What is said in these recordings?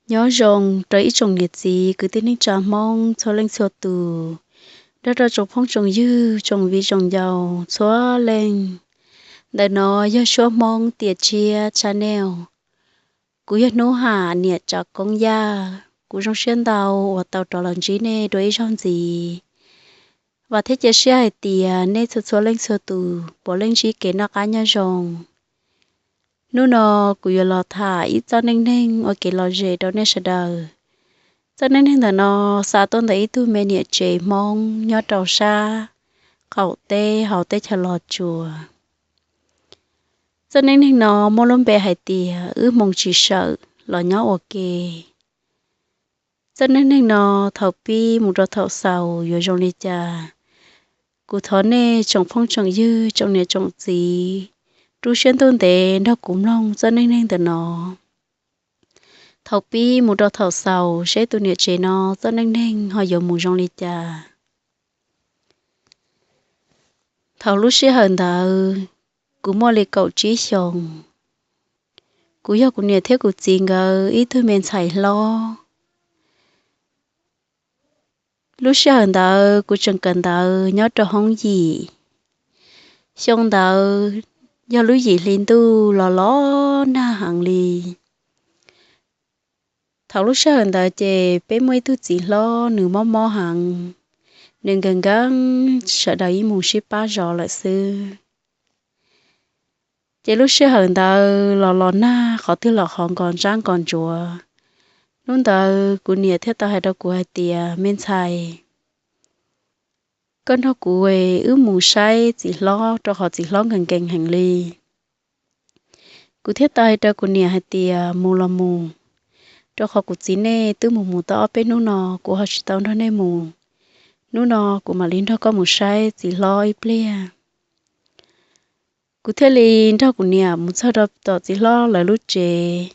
Nyob zoo rau ib tsoom niam txiv kwv tij neej tsa Hmoob txhua leej txhua tus, nrog rau tsoom phooj tsoom ywg tsoom viv tsoom ncaus txhua leej. Ntawm no yog Suab Hmoob tiam tshiab channel. Kuv yog Hnub Ham niam Tsav Koob Yaj. Kuv zoo siab ntau uas tau rov los ntsib nej dua ib zaug ntxiv. Vam thiab cia siab hais tias nej txhua txhua leej txhua tus puav leej ntsib kev noj qab nyob zoo. Hnub no kuv yuav los tham ib txoj neej neeg ua kev lom zem rau nej sawv daws. Txoj neej neeg ntawm no xa tuaj ntawm ib tug me niam tsev Hmoob nyob rau sab qaum teb hauv teb chaws Los Tsuas. Txoj neej neeg no muaj lub npe hais tias wb hmoo tsis sawm los nyob ua ke. Txoj neej neeg no thaum pib mus rau thaum xaus yuav zoo li cas, kuv thov nej tsoom phooj tsoom ywg tsoom niam tsoom txiv rub siab ntuj ntev nrog kuv mloog txoj neej neeg ntawm no. Thaum pib mus rau thaum xaus seb tus niam tsev no txoj neej neeg ho yuav mus zoo li cas. Thaum lub sij hawm ntawd, kuv muaj li kaum tsib xyoos. Kuv yog kuv niam thiab kuv txiv nkawd ib tug me ntxhais hlob. Lub sij hawm ntawd kuv tseem kawm ntawv nyob rau hoob yim. Xyoo ntawd yog lub yim hli ntuj los los nag heev li. Thaum lub sij hawm ntawd ces peb muaj ib tug txiv hlob nws mob mob heev, nws nkees nkees, sawv daws ib mus sib pab zov lawm xwb. Ces lub sij hawm ntawd los los nag qhov twg los qhov nkos ntsab nkos ntsuav. Hnub ntawd kuv niam thiaj tau hais rau kuv hais tias, me ntxhais, koj nrog kuv wb mus saib txiv hlob rau qhov txiv hlob nkees nkees heev li. Kuv thiaj tau hais rau kuv niam hais tias, mus los mus, rau qhov kuv txiv nej twb mus mus tau ob peb hnub no, kuv ho tsis tau nrog nej mus. Hnub no kuv mam li nrog koj mus saib txiv hlob ib pliag. Kuv thiaj li nrog kuv niam mus txog rau tom txiv hlob lawv lub tsev.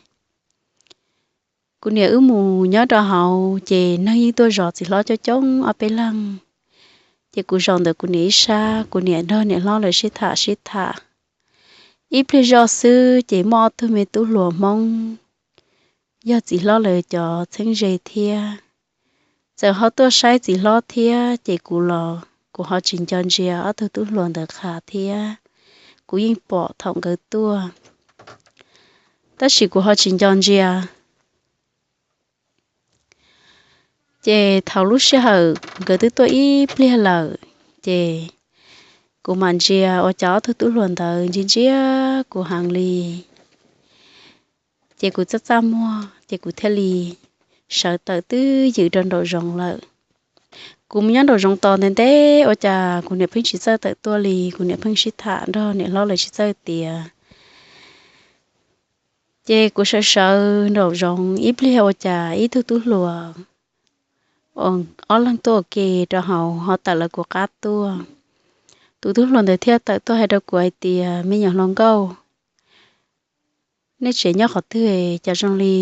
Kuv niam wb mus nyob rau hauv ces neeg yeej tuaj zov txiv hlob coob coob ob peb leeg. Ces kuv zaum ntawm kuv niam ib sab, kuv niam nrog niam hlob lawv sib tham sib tham. Ib pliag zoj xwb ces muaj ob tug me tub hluas Hmoob, yog txiv hlob lawv cov txheeb ze thiab, txawm ho tuaj saib txiv hlob thiab ces kuv los kuv ho tsis nco ntsia ob tug tub hluas ntawd qha thiab. Kuv yeej pom thaum nkawd tuaj, tab sis kuv ho tsis nco ntsia. Ces thaum lub sij hawm nkawd twb tuaj ib pliag lawm, ces kuv mam ntsia ua cas ob tug tub hluas ntawd ntsia ntsia kuv heev li. Ces kuv txaj txaj muag ces kuv thiaj li sawv tawm twb ywm rau nraum zoov lawm. Kuv mus nyob nraum zoov tos ntev ntev ua cas kuv niam pheej tsis txawj tawm tuaj li, kuv niam pheej sib tham nrog niam hlob lawv tsis txawj tias. Ces kuv sawv sawv nraum zoov ib pliag ua cas ib tug tub hluas ob leeg tuaj ua ke rau hauv ho tawm lawv kuv qab tuaj. Tus tub hluas ntawd thiaj tawm tuaj hais rau kuv hais tias, me nyuam hluas nkauj, nej tsev nyob qhov twg cas zoo li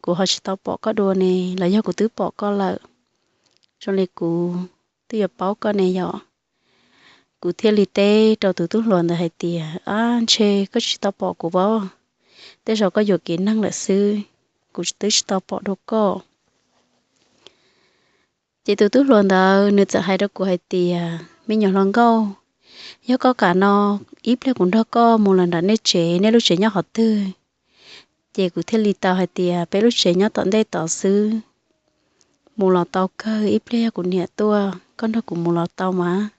kuv ho tsis tau pom koj dua ne, los yog kuv twb pom koj lawm, zoo li kuv twb yuav paub koj ne yom? Kuv thiaj li teb rau tus tub hluas ntawd hais tias, ab, ntshe koj tsis tau pom kuv pob, tej zaum koj yuam kev neeg lawm xwb, kuv twb tsis tau pom dua koj. Ces tus tub hluas ntawd nws txawm hais rau kuv hais tias, me nyuam hluas nkauj, yog koj kam no, ib pliag kuv nrog koj mus lawm nram nej tsev, nej lub tsev nyob qhov twg? Ces kuv thiaj li tau hais tias, peb lub tsev nyob tom ntej tod xwb, mus los tau kawg, ib pliag yog kuv niam tuaj, koj nrog kuv mus los tau mas.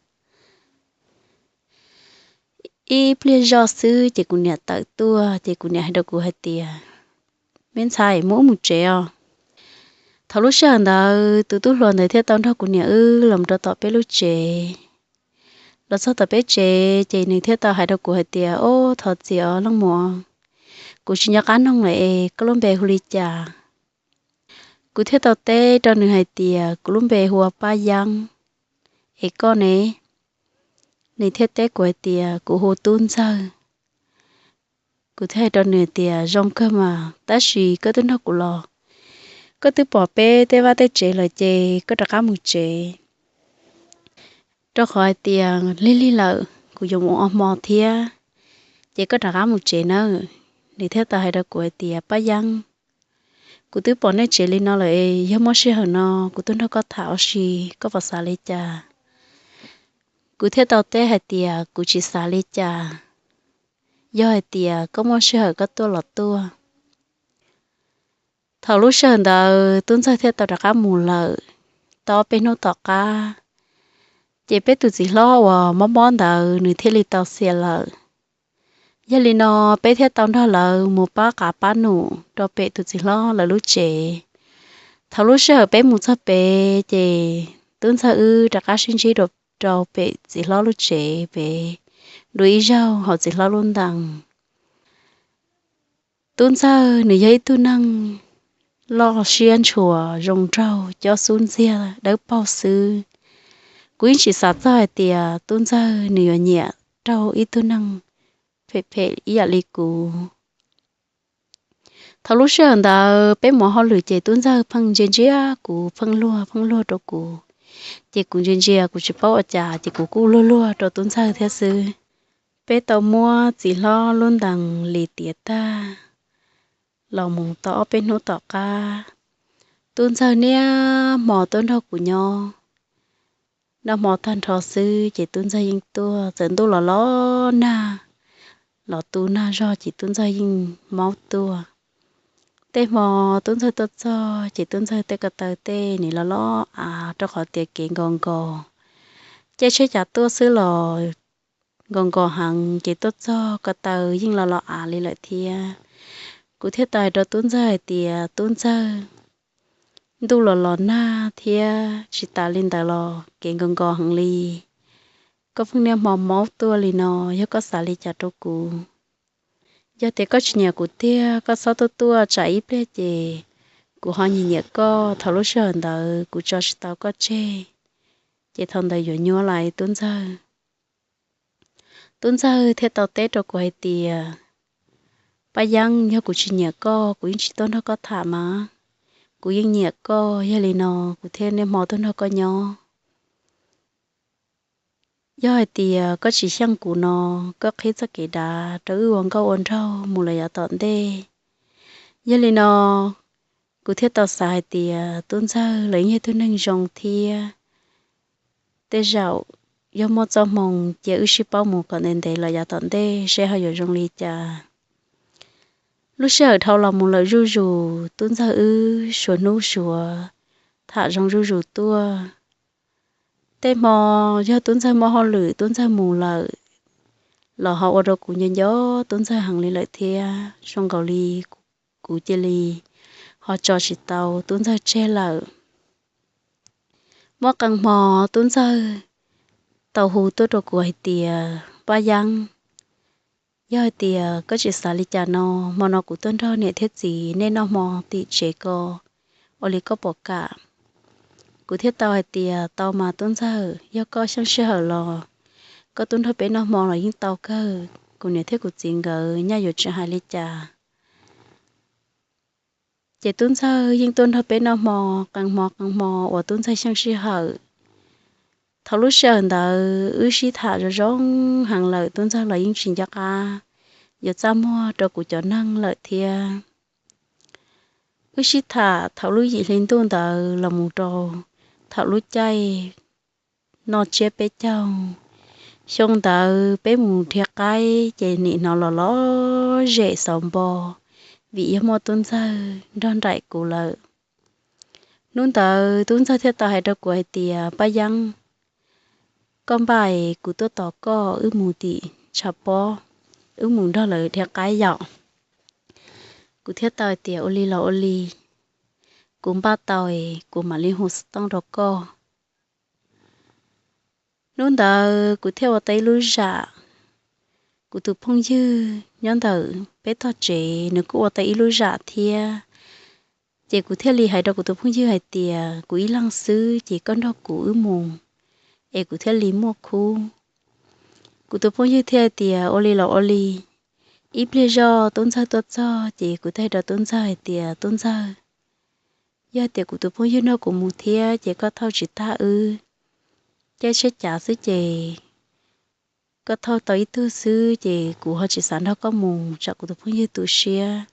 Ib pliag zoj xwb ces kuv niam tawm tuaj, ces kuv niam hais rau kuv hais tias, me ntxhais, mus wb mus tsev os. Thaum lub sij hawm ntawd tus tub hluas ntawd thiaj tau nrog kuv niam wb los rau tom peb lub tsev. Los txog tom peb tsev ces nws thiaj tau hais rau kuv hais tias, ob, thov txim os leej muam, kuv tsis nco qab noog lawm es koj lub npe hu li cas? Kuv thiaj tau teb rau nws hais tias, kuv lub npe hu ua Paj Yeeb, es koj ne? Nws thiaj teb kuv hais tias, kuv hu Tub Ntxawg. Kuv thiaj hais rau nws tias, zoo kawg mas, tab sis koj twb nrog kuv los, koj twb pom peb tej vaj tej tsev lawm ces koj rov qab mus tsev, rau qhov hais tias lig lig lawm kuv yuav mus ua hmo thiab, ces koj rov qab mus tsev nawb. Nws thiaj tau hais rau kuv hais tias, Paj Yeeb, Kuv twb pom nej tsev li no lawm es yog muaj sij hawm no kuv tuaj nrog koj tham ua si, koj puas xav li cas? Kuv thiaj tau teb hais tias kuv tsis xav li cas, yog hais tias koj muaj sij hawm koj tuaj los tuaj. Thaum lub sij hawm ntawd tub ntxawg thiaj tau rov qab mus lawm. Tau ob peb hnub tom qab, ces peb tus txiv hlob uas mob mob ntawd nws thiaj li tau xiam lawm. Yog li no peb thiaj tau nrog lawv mus pab qav pab num rau pem tus txiv hlob lawv lub tsev. Thaum lub sij hawm peb mus txog pem ces tub ntxawg wb rov qab sib ntsib rau pem txiv hlob lub tsev pem, dua ib zaug hauv txiv hlob lub ntees. Tub ntxawg nws yog ib tug neeg loj siab ntshua, zoo nraug, cob xub ntxiag, dawb paug xwb. Kuv yeej tsis xav txog hais tias tub ntxawg nws yuav nyiam raug ib tug neeg phem phem ib yam li kuv. Thaum lub sij hawm ntawd peb mus hauj lwm ces tub ntxawg pheej ntsia ntsia kuv, pheej luag pheej luag rau kuv. Ces kuv ntsia ntsia kuv tsis paub ua cas ces kuv kuj luag luag rau tub ntxawg thiab xwb. Peb tau muab txiv hlob lub ntees li tiav tag los mus tau ob peb hnub tom qab, tub ntxawg niaj hmo tuaj nrog kuv nyob. Noj hmo tag nrho xwb ces tub ntxawg yeej tuaj, txawm ntuj los los nag, los tu nag zog ces tub ntxawg yeej maub tuaj. Tej hmo tub ntxawg tuaj txog ces tub ntxawg tej ko taw tej nim los los av rau qhov tias kev nkos nkos, caij tsheb cav tuaj xwb los nkos nkos heev ces tuaj txog ko taw yeej los los av li lawm thiab. Kuv thiaj tau hais rau tub ntxawg hais tias, tub ntxawg, ntuj los los nag thiab tsis tas li ntawd los kev nkos nkos heev li, koj pheej niaj hmo maub tuaj li no, yog koj xav li cas rau kuv? Yog tias koj tsis nyiam kuv tiag koj txhob tuaj tuaj, tsam ib pliag ces kuv ho nyiam nyiam koj, thaum lub sij hawm ntawd kuv tso tsis tau koj tseg, ces thaum ntawd yuav nyuaj lawm tub ntxawg. Tub ntxawg thiaj tau teb rau kuv hais tias, Paj Yeeb, yog kuv tsis nyiam koj kuv yeej tsis tuaj nrog koj tham mas. Kuv yeej nyiam koj, yog li no kuv thiaj niaj hmo tuaj nrog koj nyob. Yog hais tias koj tsis xyeej kuv no, koj qhib txoj kev dav rau wb ua nkauj ua nraug mus lawm yav tom ntej. Yog li no kuv thiaj tau xav hais tias tub ntxawg los yeej yog tug neeg zoo thiab. Tej zaum yog muaj txoj hmoo cia wb sib paub mus kom ntev ntev lawm yav tom ntej seb ho yuav zoo li cas. Lub sij hawm dhau los mus lawm zuj zus, tub ntxawg wb suav hnub suav tham zoo zuj zus tuaj. Tej hmo yog tub ntxawg muaj hauj lwm tub ntxawg mus lawm los ho ua rau kuv nco nco tub ntxawg heev li lawm thiab, zoo nkaus li kuv cia li ho tso tsis tau tub ntxawg tseg lawm. Muaj qee hmo tub ntxawg tau hu tuaj rau kuv hais tias, Paj Yeeb, yog hais tias koj tsis xav li cas no, hmo no kuv tuaj nrog niam thiab txiv nej noj hmo tim tsev ko, ua li koj puas kam? Kuv thiaj tau hais tias, Tau mas tub ntxawg, yog koj xyeej sij hawm los koj tuaj nrog peb noj hmo los yeej tau kawg, kuv niam thiab kuv txiv nkawd nyaj yuav tsis hais li cas. Ces tub ntxawg yeej tuaj nrog peb noj hmo qee hmo qee hmo uas tub ntxawg xyeej sij hawm. Thaum lub sij hawm ntawd wb sib tham zoo zoo heev lawm, tub ntxawg los yeej tsis nco qab yuav txaj muag rau kuv cov neeg lawm thiab. Wb sib tham thaum lub yim hli ntuj ntawd los mus rau thaum lub caij noj tsiab peb caug. Xyoo ntawd peb mus dhia qaib ces nim hnov los los zem xauv npo, vim yog muaj tub ntxawg nrog nraim kuv lawm. Hnub ntawd tub ntxawg thiaj tau hais rau kuv hais tias, Paj Yeeb, koj npaj es kuv tuaj tos koj wb mus tim tshav pob, wb mus nrog lawv dhia qaib yom. Kuv thiaj tau hais tias, Ua li los ua li, kuv npaj tau es kuv mam li hu xov tooj rau koj. Hnub ntawd kuv thiaj ua tau ib lub zam. Kuv tus phooj ywg nyob ntawm peb tog tsev nws kuj ua tau ib lub zam thiab. Ces kuv thiaj li hais rau kuv tus phooj ywg hais tias, Kuv ib leeg xwb ces koj nrog kuv wb mus es kuv thiaj li muaj khub. Kuv tus phooj ywg thiaj hais tias, Ua li los ua li. Ib pliag zoj tub ntxawg tuaj txog ces kuv thiaj hais rau tub ntxawg hais tias, Tub ntxawg, yog tias kuv tus phooj ywg nrog kuv mus thiab ces koj thauj tsis tag wb, caij tsheb cav xwb ces koj thauj tau ib tug xwb ces kuv ho tsis xav nrog koj mus tsam kuv tus phooj ywg tu siab.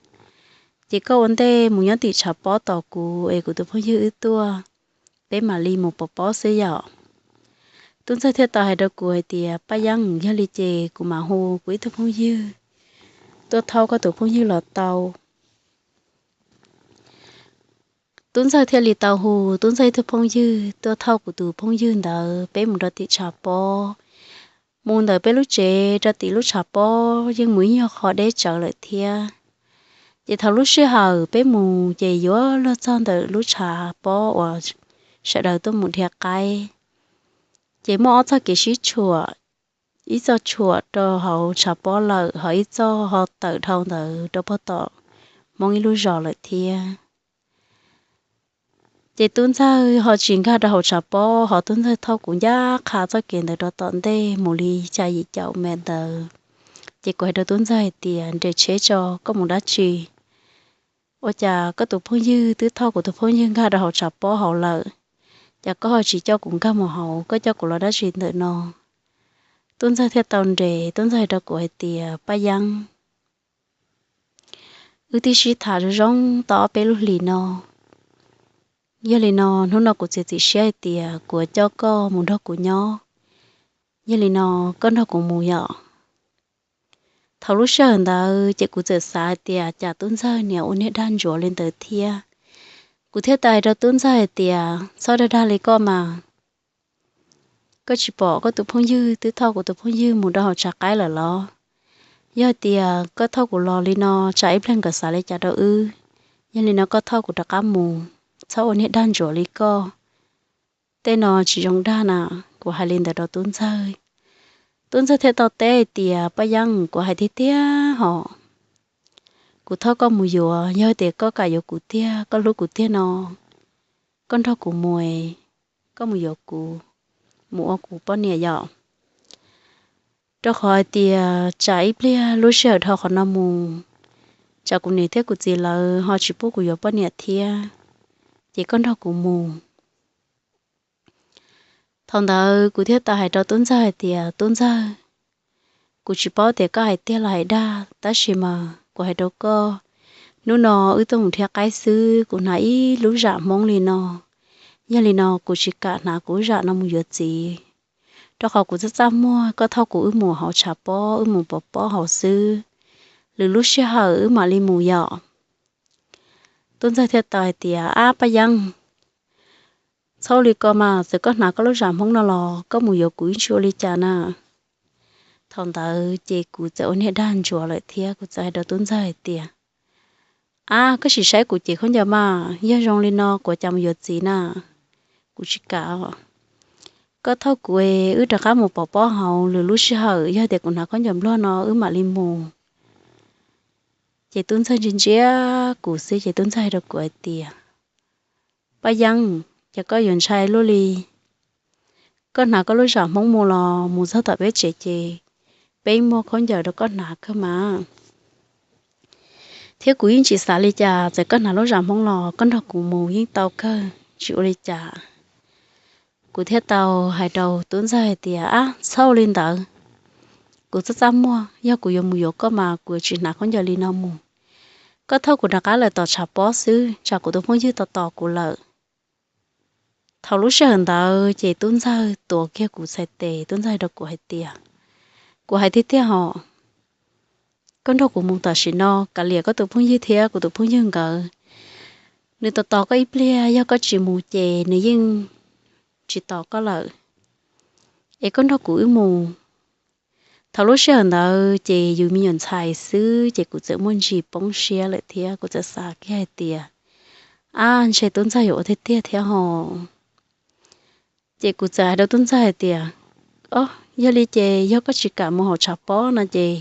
Ces koj ua ntej mus nyob tim tshav pob tos kuv es kuv tus phooj ywg wb tuaj, peb mam li mus pov pob xwb yom. Tub ntxawg thiaj tau hais rau kuv hais tias, Paj Yeeb, yog li ces kuv mam hu kuv ib tug phooj ywg tuaj thauj koj tus phooj ywg los tau. Tub ntxawg thiaj li tau hu tub ntxawg ib tug phooj ywg tuaj thauj kuv tus phooj ywg ntawd peb mus rau tim tshav pob. Mus ntawm peb lub tsev rau tim lub tshav pob yeej mus ib nyuag qho deb tsawv lawm thiab. Ces thaum lub sij hawm peb mus ces yuav luag txog ntawm lub tshav pob uas sawv daws tuaj mus dhia qaib, ces muaj ob txoj kev sib tshuam, ib txoj tshuam rau hauv tshav pob lawm, ho ib txoj ho tawm dhau ntawd rau pog tom Hmoob ib lub zos lawm thiab. Ces tub ntxawg ho tsis nkag rau hauv tshav pob, ho tub ntxawg thauj kuv ncaj qha txoj kev ntawd rau tom ntej mus li xya yim caum mev ntawd. Ces kuv hais rau tub ntxawg hais tias, Nres tsheb tso, koj mus dab tsi? Ua cas koj tus phooj ywg twb thauj kuv tus phooj ywg nkag rau hauv tshav pob hauv lawm, cas koj ho tsis coj kuv nkag mus hauv, koj coj kuv los dab tsi ntawm no? Tub ntxawg thiaj tau nres, tub ntxawg hais rau kuv hais tias, Paj Yeeb, wb twb sib tham zoo zoo tau ob peb lub hlis no. Yog li no hnub no kuv txiav txim siab hais tias kuv coj koj mus nrog kuv nyob. Yog li no koj nrog kuv mus yom. Thaum lub sij hawm ntawd ces kuv txawm xav hais tias cas tub ntxawg niam ua niag dag ntsuav li ntawd thiab. Kuv thiaj tau hais rau tub ntxawg hais tias, Txhob dag dag li koj mas. Koj tsis pom koj tus phooj ywg twb thauj kuv tus phooj ywg mus rau hauv tshav qaib lawm los? Yog tias koj thauj kuv los li no tsam ib pliag nkawd xav li cas rau wb. Yog li no koj thauj kuv rov qab mus, txhob ua niag dag ntsuav li koj. Tej no tsis zoo dag na. Kuv hais li ntawd rau tub ntxawg. Tub ntxawg thiaj tau teb hais tias, Paj Yeeb, kuv hais tiag tiag hos, kuv thauj koj mus yuav, yog tias koj kam yuav kuv tiag, koj hlub kuv tiag no, koj nrog kuv mus, koj mus yuav kuv, mus ua kuv poj niam yom. Rau qhov hais tias tsam ib pliag lub sij hawm dhau qhov no mus, tsam kuv niam thiab kuv txiv lawv ho tsis pub kuv yuav poj niam thiab, ces koj nrog kuv mus. Thaum ntawd kuv thiaj tau hais rau tub ntxawg hais tias, Tub ntxawg, kuv tsis paub tias koj hais tiag los hais dag, tab sis mas kuv hais rau koj, hnub no wb tuaj mus dhia qaib xwb, kuv hnav ib lub zam Hmoob li no. Yog li no kuv tsis kam hnav kuv lub zam no mus yuav txiv, rau qhov kuv txaj txaj muag, koj thauj kuv wb mus hauv tshav pob, wb mus pov pob hauv xwb, lwm lub sij hawm wb mam li mus yom. Tub ntxawg thiaj tau hais tias, Ab Paj Yeeb, txhob li ko mas, txawm koj hnav koj lub zam Hmoob no los koj mus yuav kuv yeej tsis ua li cas na. Thaum ntawd ces kuv txawm ua niag dag ntsuav lawm thiab kuv txawm hais rau tub ntxawg hais tias, Ab, koj sim saib kuv cev khaub ncaws mas, yog zoo li no kuv cas mus yuav txiv na. Kuv tsis kam. Koj thauj kuv wb rov qab mus pov pob hauv, lwm lub sij hawm yog tias kuv hnav khaub ncaws npluag no wb mam li mus. Ces tub ntxawg ntsia ntsia kuv xwb ces tub ntxawg hais rau kuv hais tias, Paj Yeeb, ces koj yuav ntshai luaj li. Koj hnav koj lub zam Hmoob mus los mus txog tom peb tsev ces peb muaj khaub ncaws rau koj hnav kawg mas. Thiab kuv yeej tsis xav li cas, txawm koj hnav lub zam Hmoob los koj nrog kuv mus yeej tau kawg, tsis ua li cas. Kuv thiaj tau hais rau tub ntxawg hais tias, Ab, txhob li ntawd, kuv txaj txaj muag, yog kuv yuav mus yuav koj mas kuv yuav tsis hnav khaub ncaws li no mus. Koj thauj kuv rov qab lawm tom tshav pob xwb, tsam kuv tus phooj ywg tos tos kuv lawm. Thaum lub sij hawm ntawd ces tub ntxawg tuav kiag kuv txhais tes, tub ntxawg hais rau kuv hais tias, Kuv hais tiag tiag hos, koj nrog kuv mus tam sim no, kav liam koj tus phooj ywg thiab kuv tus phooj ywg nkawd. Nws tos tos koj ib pliag, yog koj tsis mus ces nws yeej tsis tos koj lawm. Es koj nrog kuv wb mus. Thaum lub sij hawm ntawd ces yus me nyuam ntxhais xwb ces kuv txawm muaj ntsis poob siab lawm thiab kuv txawm xav kiag hais tias, Ab, ntshe tub ntxawg yuav ua tiag tiag thiab hos. Ces kuv txawm hais rau tub ntxawg hais tias, Ob, yog li ces yog koj tsis kam mus hauv tshav pob no ces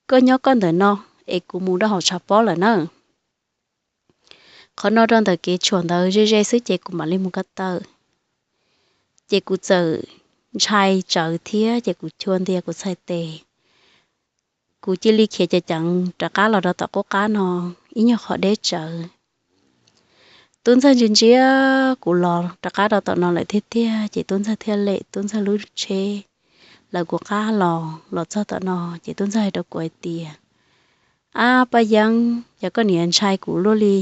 koj nyob koj ntawm no, es kuv mus rau hauv tshav pob lawm na. Qhov no rau ntawm kev tshuam ntawd ze ze xwb ces kuv mam li mus ko taw. Ces kuv txawm ntshai tsawv thiab ces kuv chua ntia kuv txhais tes. Kuv cia li khiav ceev ceev rov qab los rau tom qub qab no ib nyuag qhov deb tsawv. Tub ntxawg ntsia ntsia kuv los rov qab rau tom no lawm tiag tiag ces tub ntxawg thiaj lem tub ntxawg lub tsheb lawv kuv qab los, los txog tom no ces tub ntxawg hais rau kuv hais tias, Ab Paj Yeeb, yog koj niam ntshai kuv luaj li.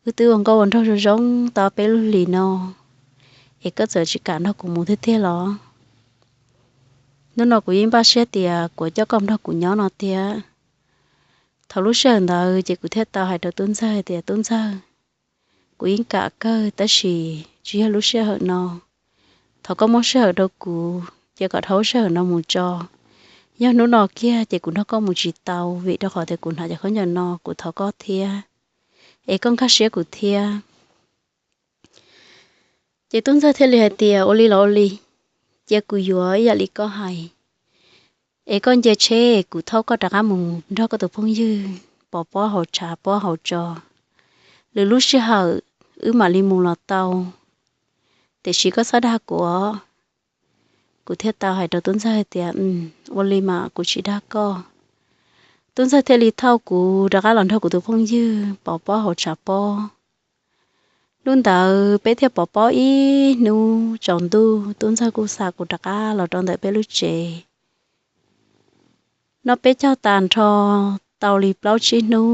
Wb twb ua nkauj ua nraug zoo zoo tau peb lub hlis no, es koj txawm tsis kam nrog kuv mus tiag tiag los? Hnub no kuv yeej npaj siab tias kuv coj koj nrog kuv nyob no tiag. Thaum lub sij hawm ntawd ces kuv thiaj tau hais rau tub ntxawg tias, tub ntxawg, kuv yeej kam kawg tab sis tsis yog lub sij hawm no. Thov koj muab sij hawm rau kuv, ces kom dhau lub sij hawm no mus tso. Yog hnub no kiag ces kuv nrog koj mus tsis tau, vim rau qhov tias kuv hnav cov khaub ncaws no, kuv thov koj thiab, es koj nkag siab kuv thiab. Ces tub ntxawg thiaj li hais tias, ua li los ua li, cia kuv yuav ib yam li koj hais. Es koj nce tsheb kuv thauj koj rov qab mus nrog koj tus phooj ywg pov pob hauv tshav pob hauv tso. Lwm lub sij hawm wb mam li mus los tau, tiam sis koj txhob dag kuv. Kuv thiaj tau hais rau tub ntxawg tias, ua li mas kuv tsis dag koj. Tub ntxawg thiaj li thauj kuv rov qab los nrog kuv tus phooj ywg pov pob hauv tshav pob. Hnub ntawd peb thiaj pov pob ib hnub tsaus ntuj, tub ntxawg kuj xa kuv rov qab los rau ntawm peb lub tsev. Noj peb caug tag nrho tau li plaub tsib hnub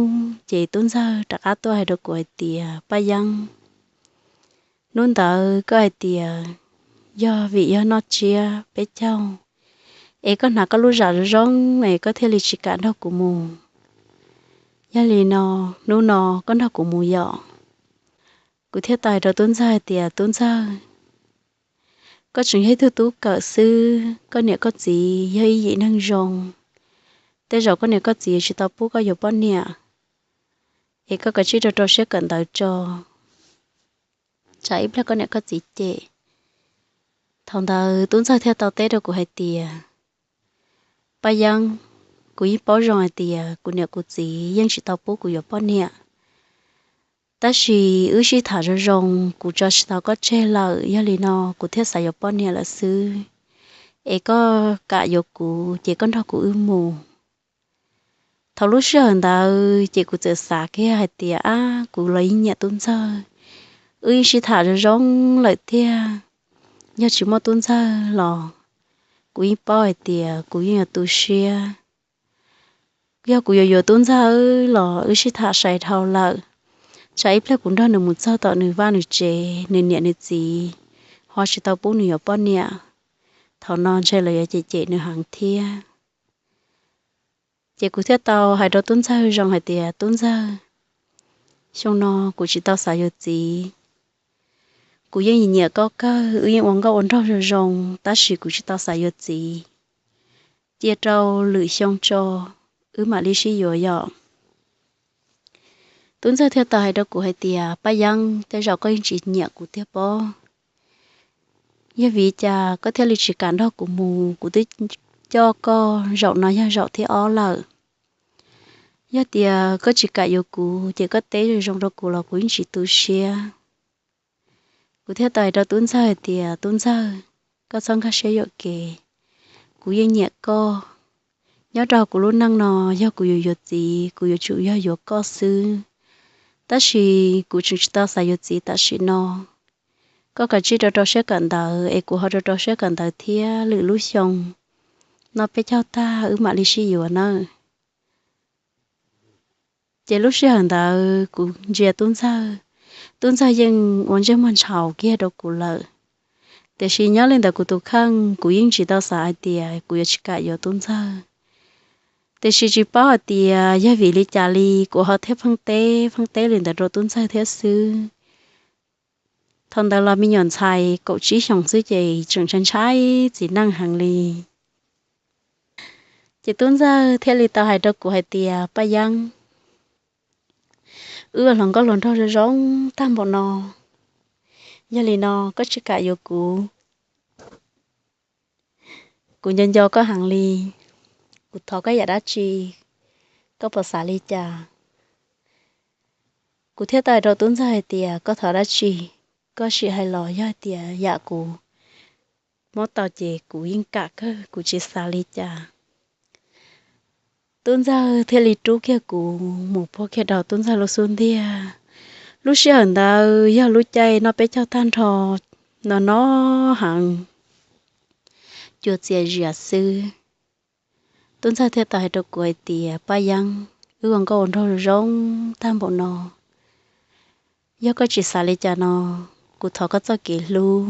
ces tub ntxawg rov qab tuaj hais rau kuv hais tias, Paj Yeeb, hnub ntawd koj hais tias yog vim yog noj tsiab peb caug es koj hnav koj lub zam zoo zoo es koj thiaj li tsis kam nrog kuv mus. Yog li no, hnub no koj nrog kuv mus yom? Kuv thiaj tau hais rau tub ntxawg hais tias, tub ntxawg, koj tseem yog ib tug tub kawm xwb, koj niam koj txiv yog ib yim neeg zoo. Tej zaum koj niam koj txiv tsis tau pub koj yuav poj niam, es koj kav tsij rau rau siab kawm ntawv tso, tsam ib pliag koj niam koj txiv cem. Thaum ntawd tub ntxawg thiaj tau teb rau kuv hais tias, Paj Yeeb, kuv yeej paub zoo hais tias kuv niam kuv txiv yeej tsis tau pub kuv yuav poj niam, tab sis wb sib tham zoo zoo, kuv tso tsis tau koj tseg lawm, yog li no kuv thiaj xav yuav poj niam lawm xwb. Es koj kam yuav kuv ces koj nrog kuv wb mus. Thaum lub sij hawm ntawd ces kuv txawm xav kiag hais tias, ab, kuv los yeej nyiam tub ntxawg, wb yeej sib tham zoo zoo lawm tiag. Yog tsis muaj tub ntxawg los kuv yeej paub hais tias kuv yeej yuav tu siab. Yog kuv yuav yuav tub ntxawg los wb sib tham sai dhau lawm, tsam ib pliag kuv nrog nws mus txog tom nws vaj nws tsev, nws niam nws txiv ho tsis tau pub nws yuav poj niam, thaum no ntshe lawv yuav cem cem nws heev thiab. Ces kuv thiaj tau hais rau tub ntxawg zoo hais tias, tub ntxawg, xyoo no kuv tsis tau xav yuav txiv. Kuv yeej nyiam koj kawg, wb yeej ua nkauj ua nraug zoo zoo, tab sis kuv tsis tau xav yuav txiv. Cia rau lwm xyoo tso, wb mam li sib yuav yom. Tub ntxawg thiaj tau hais rau kuv hais tias, Paj Yeeb, tej zaum koj yeej tsis nyiam kuv tiag pob. Yog vim li cas koj thiaj li tsis kam nrog kuv mus? Kuv twb coj koj zaum no yog zaum thib ob lawm. Yog tias koj tsis kam yuav kuv ces koj teb zoo zoo rau kuv los kuv yeej tsis tu siab. Kuv thiaj tau hais rau tub ntxawg hais tias, tub ntxawg, koj txhob nkag siab yuam kev, kuv yeej nyiam koj. Nyob rau kuv lub neej no, yog kuv yuav yuav txiv kuv yuav tsum yog yuav koj xwb, tab sis kuv tseem tsis tau xav yuav txiv tam sim no. Koj kav tsij rau rau siab kawm ntawv es kuv ho rau rau siab kawm ntawv thiab, lwm lub xyoo noj peb caug tag wb mam li sib yuav nawb. Ces lub sij hawm ntawd kuv ntsia tub ntxawg, tub ntxawg yeej ua ntsej muag ntshaus kiag rau kuv lawm. Tiam sis nyob li ntawm kuv tus kheej kuv yeej tsis tau xav hais tias kuv yuav tsis kam yuav tub ntxawg. Tiam sis tsis paub hais tias yog vim li cas li kuv ho thiaj pheej teb pheej teb li ntawd rau tub ntxawg thiab xwb. Thaum ntawd los me nyuam ntxhais kaum tsib xyoos xwb ces tseem ntshai ntshai txiv neej heev li. Ces tub ntxawg thiaj li tau hais rau kuv hais tias, Paj Yeeb, wb ua hluas nkauj hluas nraug zoo zoo tag npaum no, yog li no koj tsis kam yuav kuv, kuv nco nco koj heev li. Kuv thov koj yam dab tsi, koj puas xav li cas? Kuv thiaj tau hais rau tub ntxawg hais tias, koj thov dab tsi, koj sim hais los, yog hais tias yam kuv muab tau ces kuv yeej kam kawg, kuv tsis xav li cas. Tub ntxawg thiaj li rub kiag kuv mus puag kiag rau tub ntxawg lub xub ntiag. Lub sij hawm ntawd yog lub caij noj peb caug tag nrho no no heev, cua txias zias xwb. Tub Ntxawg thiaj tau hais rau kuv hais tias, Paj Yeeb, wb ua nkauj ua nraug zoo tag npaum no, yog koj tsis xav li cas no, kuv thov koj txoj kev hlub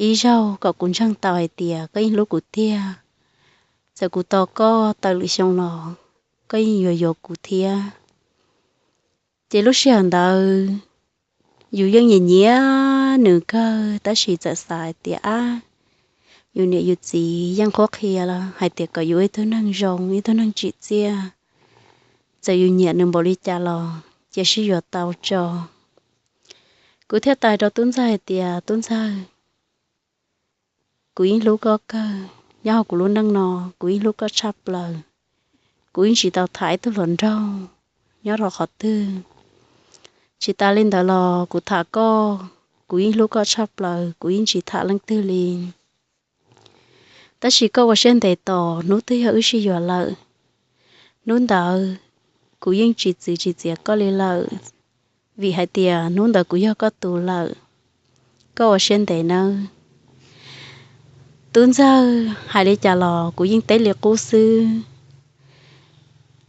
ib zaug kom kuv ntseeg tau hais tias koj yeej hlub kuv tiag. Txawm kuv tos koj tawm lwm xyoo los koj yeej yuav yuav kuv thiab. Ces lub sij hawm ntawd yus yeej nyiam nyiam nws kawg, tab sis txawm xav hais tias, ab, yus niam yus txiv yeej qhuab qhia hais tias kom yus ua ib tug neeg zoo, ib tug neeg tsim txiaj. Txawm yus nyiam nws npaum li cas los cia sib yuav tau tso. Kuv thiaj tau hais rau Tub Ntxawg hais tias, Tub Ntxawg, kuv yeej hlub koj kawg, nyob hauv kuv lub neej no kuv yeej hlub koj tshaj plaws. Kuv yeej tsis tau tham ib tug hluas nraug nyob rau qhov twg. Tsis tas li ntawd los kuv tham koj, kuv yeej hlub koj tshaj plaws, kuv yeej tsis tham leej twg li. Tab sis koj ua siab ntev tos, hnub twg yog wb sib yuav lawm, hnub ntawd kuv yeej tsis txwv tsis txiav koj li lawm, vim hais tias hnub ntawd kuv yog koj tus lawm. Koj ua siab ntev nawb. Tub Ntxawg hais li cas los kuv yeej teb li qub xwb.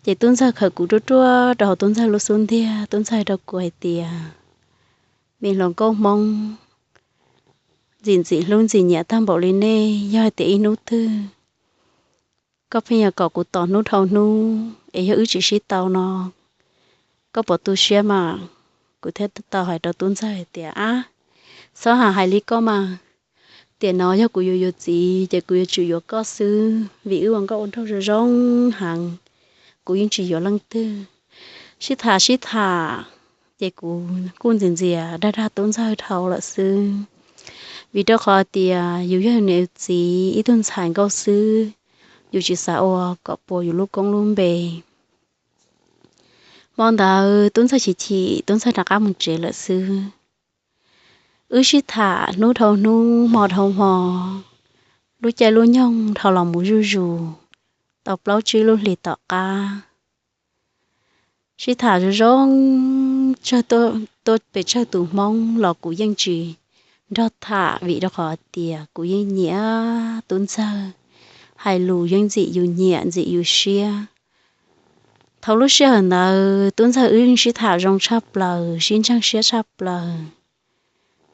Ces Tub Ntxawg khawm kuv ruaj ruaj rau hauv Tub Ntxawg lub xub ntiag, Tub Ntxawg hais rau kuv hais tias, Me hluas nkauj Hmoob ntxim ntxim hlub ntxim nyiam tag npaum li nej, yog hais tias ib hnub twg koj pheej yuav kom kuv tos hnub dhau hnub es yog wb tsis sib tau no, koj puas tu siab mas? Kuv thiaj tau hais rau Tub Ntxawg hais tias, Ab, txhob hais hais li koj mas. Tiam no yog kuv yuav yuav txiv ces kuv yuav tsum yuav koj xwb, vim wb ua nkauj ua nraug zoo zoo heev, kuv yeej tsis yuav leej twg. Sib tham sib tham ces kuv kuj ntxias ntxias dag dag Tub Ntxawg dhau lawm xwb, vim rau qhov tias yus yog niam yus txiv ib tug ntxhais nkauj xwb, yus tsis xav ua kom puas yus lub koob lub npe. Hmo ntawd Tub Ntxawg chim chim, Tub Ntxawg rov qab mus tsev lawm xwb. Wb sib tham hnub dhau hnub hmo dhau hmo, lub caij lub nyoog dhau los mus zuj zus, tau plaub tsib lub hlis tom qab. Sib tham zoo zoo, tuaj pes tsawg tus Hmoob los kuv yeej tsis nrog tham, vim rau qhov tias kuv yeej nyiam Tub Ntxawg, hais lus yeej ntxim yus nyiam ntxim yus siab. Thaum lub sij hawm ntawd Tub Ntxawg wb sib tham zoo tshaj plaws, sib ntseeg siab tshaj plaws.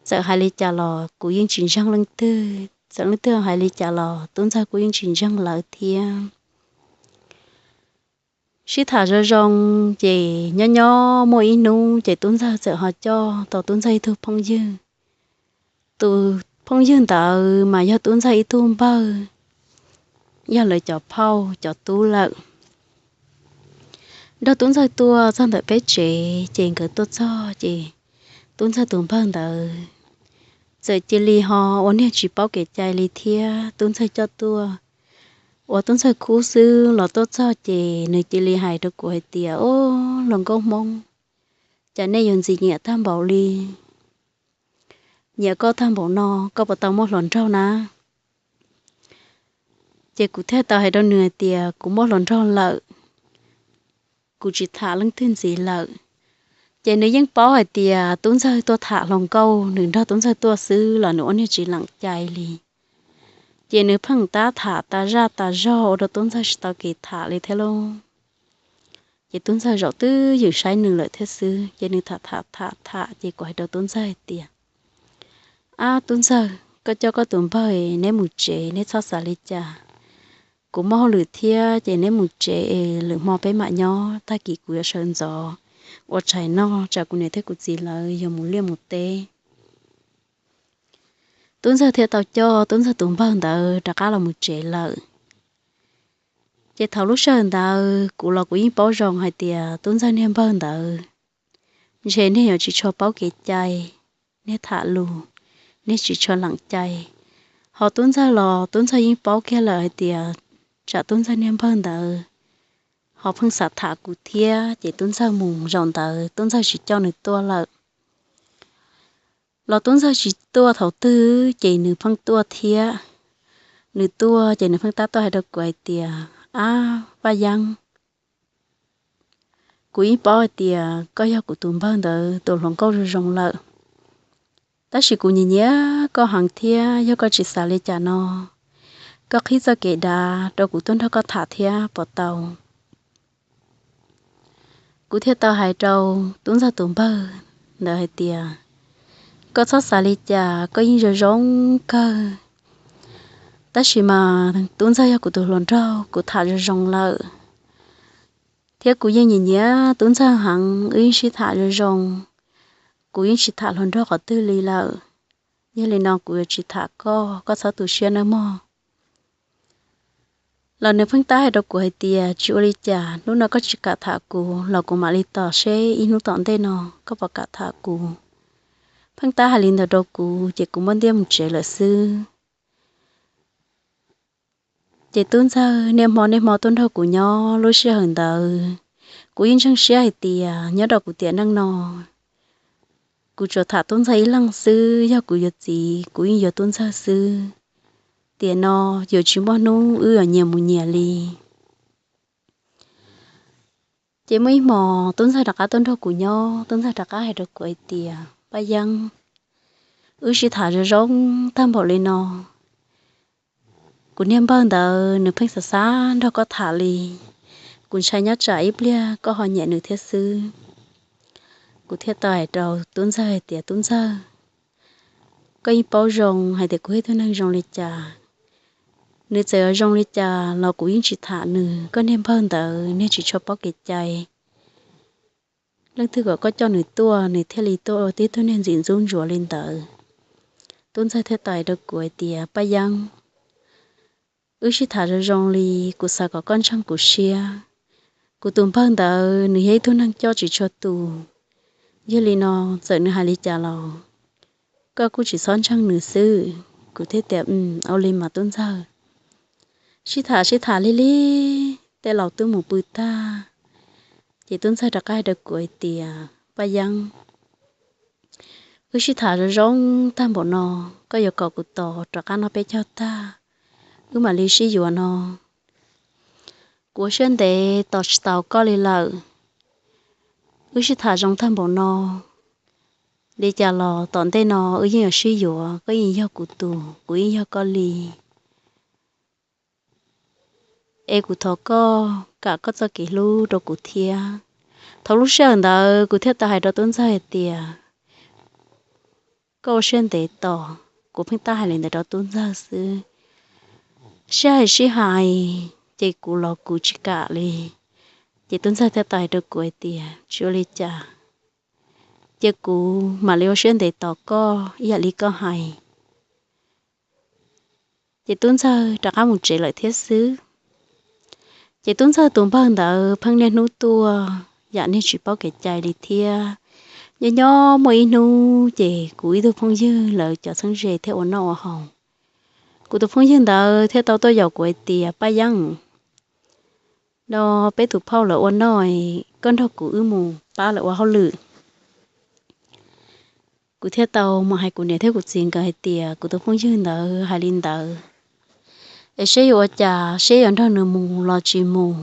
Txawm hais li cas los kuv yeej tsis ntseeg leej twg, txawm leej twg hais li cas los Tub Ntxawg kuj yeej tsis ntseeg lawv thiab. Sib tham zoo zoo ces nyob nyob muaj ib hnub ces Tub Ntxawg txawm ho coj tau Tub Ntxawg ib tug phooj ywg. Tus phooj ywg ntawd mas yog Tub Ntxawg ib tug npawg, yog lawv cov phauj cov tub lawm. Nrog Tub Ntxawg tuaj txog ntawm peb tsev ces nkawd tuaj txog ces Tub Ntxawg tus npawg ntawd txawm cia li ho ua niag tsis paub kev cai li thiab. Tub Ntxawg coj tuaj, ua Tub Ntxawg khub xwb los tuaj txog ces nws cia li hais rau kuv hais tias, Ob, hluas nkauj Hmoob, cas nej yuav ntxim nyiam tag npaum li, nyiam koj tag npaum no, koj puas tau muaj hluas nraug na? Ces kuv thiaj tau hais rau nws hais tias, Kuv muaj hluas nraug lawm, kuv tsis tham leej twg ntxiv lawm. Ces nws yeej paub hais tias Tub Ntxawg tuaj tham hluas nkauj, nws nrog Tub Ntxawg tuaj xwb los nws ua niag tsis lees cai li. Ces nws pheej tab tham tas zaj tas zog ua rau Tub Ntxawg tsis tau kev tham li thiab lauj. Ces Tub Ntxawg zaum twb ywm saib nws lawm thiab xwb, ces nws tham tham tham tham ces kuv hais rau Tub Ntxawg hais tias, Ab Tub Ntxawg, koj coj koj tus npawg neb mus tsev, neb txhob xav li cas. Kuv muaj hauj lwm thiab ces neb mus tsev es lwm hmo peb mam nyob, tag kis kuv yuav sawv ntxov ua tshais noj tsam kuv niam thiab kuv txiv lawv yuav mus liaj mus teb. Tub Ntxawg thiaj tau coj Tub Ntxawg tus npawg ntawd rov qab los mus tsev lawm. Ces thaum lub sij hawm ntawd kuv los kuv yeej paub zoo hais tias Tub Ntxawg niag npawg ntawd ntshe niag yuav tsis tshua paub kev cai, niag tham lus, niag tsis tshua lees cai. Ho Tub Ntxawg los Tub Ntxawg yeej paub kiag lawm hais tias tsam Tub Ntxawg niag npawg ntawd ho pheej xav tham kuv thiab, ces Tub Ntxawg mus zaum ntawd Tub Ntxawg tsis coj nws tuaj lawm. Los Tub Ntxawg tsis tuaj thaum twg ces nws pheej tuaj thiab. Nws tuaj ces nws pheej tab tuaj hais rau kuv hais tias, Ab Vaj Yeeb, kuv yeej paub hais tias koj yog kuv tus npawg ntawd tus hluas nkauj zoo zoo lawm, tab sis kuv nyiam nyiam koj heev thiab, yog koj tsis xav li cas no, koj qhib txoj kev dav rau kuv tuaj nrog koj tham thiab puas tau? Kuv thiaj tau hais rau tub ntxawg tus npawg ntawd hais tias, koj txhob xav li cas, koj yeej zoo zoo kawg. Tab sis mas tub ntxawg yog kuv tus hluas nraug, kuv tham zoo zoo lawm, thiab kuv yeej nyiam nyiam tub ntxawg heev, wb yeej sib tham zoo zoo. Kuv yeej tsis tham hluas nraug qhov twg li lawm. Yog li no kuv yuav tsis tham koj, koj txhob tu siab nawb mog. Los nws pheej tab hais rau kuv hais tias, tsis ua li cas, hnub no koj tsis kam tham kuv los kuv mam li tos seb ib hnub tom ntej no koj puas kam tham kuv. Pheej tab hais li ntawd rau kuv ces kuv muab ntiab mus tsev lawm xwb. Ces tub ntxawg niaj hmo niaj hmo tuaj nrog kuv nyob, lub sij hawm ntawd kuv yeej ntseeg siab hais tias nyob rau kuv tiam neej no kuv tsuas tham tub ntxawg ib leeg xwb, yog kuv yuav txiv kuv yeej yuav tub ntxawg xwb. Tiam no yuav tsis muaj hnub wb yuav nyias mus nyias li. Ces muaj ib hmos tub ntxawg rov qab tuaj nrog kuv nyob, tub ntxawg rov qab hais rau kuv hais tias, Paj Yeeb, wb sib tham zoo zoo tag npaum li no, kuv niag npawg ntawd nws pheej xav xav nrog koj tham li. Kuv ntshai nyob tsam ib pliag koj ho nyiam nws thiab xwb. Kuv thiaj tau hais rau tub ntxawg hais tias, tub ntxawg, koj yeej paub zoo hais tias kuv yog ib tug neeg zoo li cas. Nws txawm yuav zoo li cas los kuv yeej tsis tham nws, koj niag npawg ntawd niag tsis tshua paub kev cai. Leej twg kom koj coj nws tuaj nws thiaj li tuaj ua tib tug niag ntxim ntxub ntsuav li ntawd. Tub ntxawg thiaj tau hais rau kuv hais tias, Paj Yeeb, wb sib tham zoo zoo li, kuv xav kom koj ntseeg kuv siab. Kuv tus npawg ntawd nws yog ib tug neeg coj tsis tshua tus, yog li no txawm nws hais li cas los koj kuj tsis txhob ntseeg nws xwb. Kuv thiaj tias, ua li mas tub ntxawg. Sib tham sib tham lig lig, tej laus twb mus pw tag, ces tub ntxawg rov qab hais rau kuv hais tias, Paj Yeeb, wb sib tham zoo zoo tag npaum no, koj yuav kom kuv tos rov qab noj peb caug tag wb mam li sib yuav no? Kuv ua siab ntev tos tsis tau koj li lawm. Wb sib tham zoo tag npaum no, li cas los tom ntej no wb yeej yuav sib yuav, koj yeej yog kuv tus, kuv yeej yog koj li. Es kuv thov koj kam koj txoj kev hlub rau kuv thiab. Thaum lub sij hawm ntawd kuv thiaj tau hais rau tub ntxawg hais tias, koj ua siab ntev tos. Kuv pheej tab hais li ntawd rau tub ntxawg xwb. Sib hais sib hais, ces kuv los kuv tsis kam li. Ces tub ntxawg thiaj tau hais rau kuv hais tias, tsis ua li cas, cia kuv mam li ua siab ntev tos koj ib yam li koj hais. Ces tub ntxawg rov qab mus tsev lawm thiab xwb. Ces tub ntxawg tus npawg ntawd pheej niaj hnub tuaj yam niag tsis paub kev cai li thiab. Nyob nyob muaj ib hnub ces kuv ib tug phooj ywg lawv cov txheeb ze thiab ua noj ua haus. Kuv tus phooj ywg ntawd thiaj tau tuaj yaum kuv hais tias, Paj Yeeb, no peb tus phauj lawv ua noj, koj nrog kuv wb mus pab lawv ua hauj lwm. Kuv thiaj tau mus hais kuv niam thiab kuv txiv nkawd hais tias kuv tus phooj ywg ntawd hais li ntawd, es seb yuav ua cas, seb yuav nrog nws mus los tsis mus.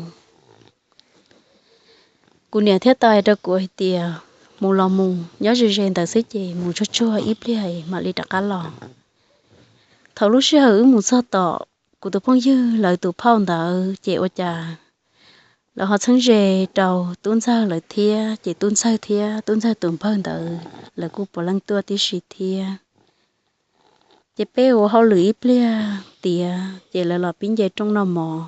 Kuv niam thiaj tau hais rau kuv hais tias, mus los mus, nyob ze ze ntawd xwb ces mus tsuag tsuag ib pliag mam li rov qab los. Thaum lub sij hawm wb mus txog tom kuv tus phooj ywg lawv tus phauj ntawd ces ua cas lawv ho txheeb ze rau tub ntxawg lawv thiab, ces tub ntxawg thiab tub ntxawg tus npawg ntawd lawv kuj puav leej tuaj tib si thiab. Ces peb ua hauj lwm ib pliag tiav ces lawv los pib nce rooj noj mov.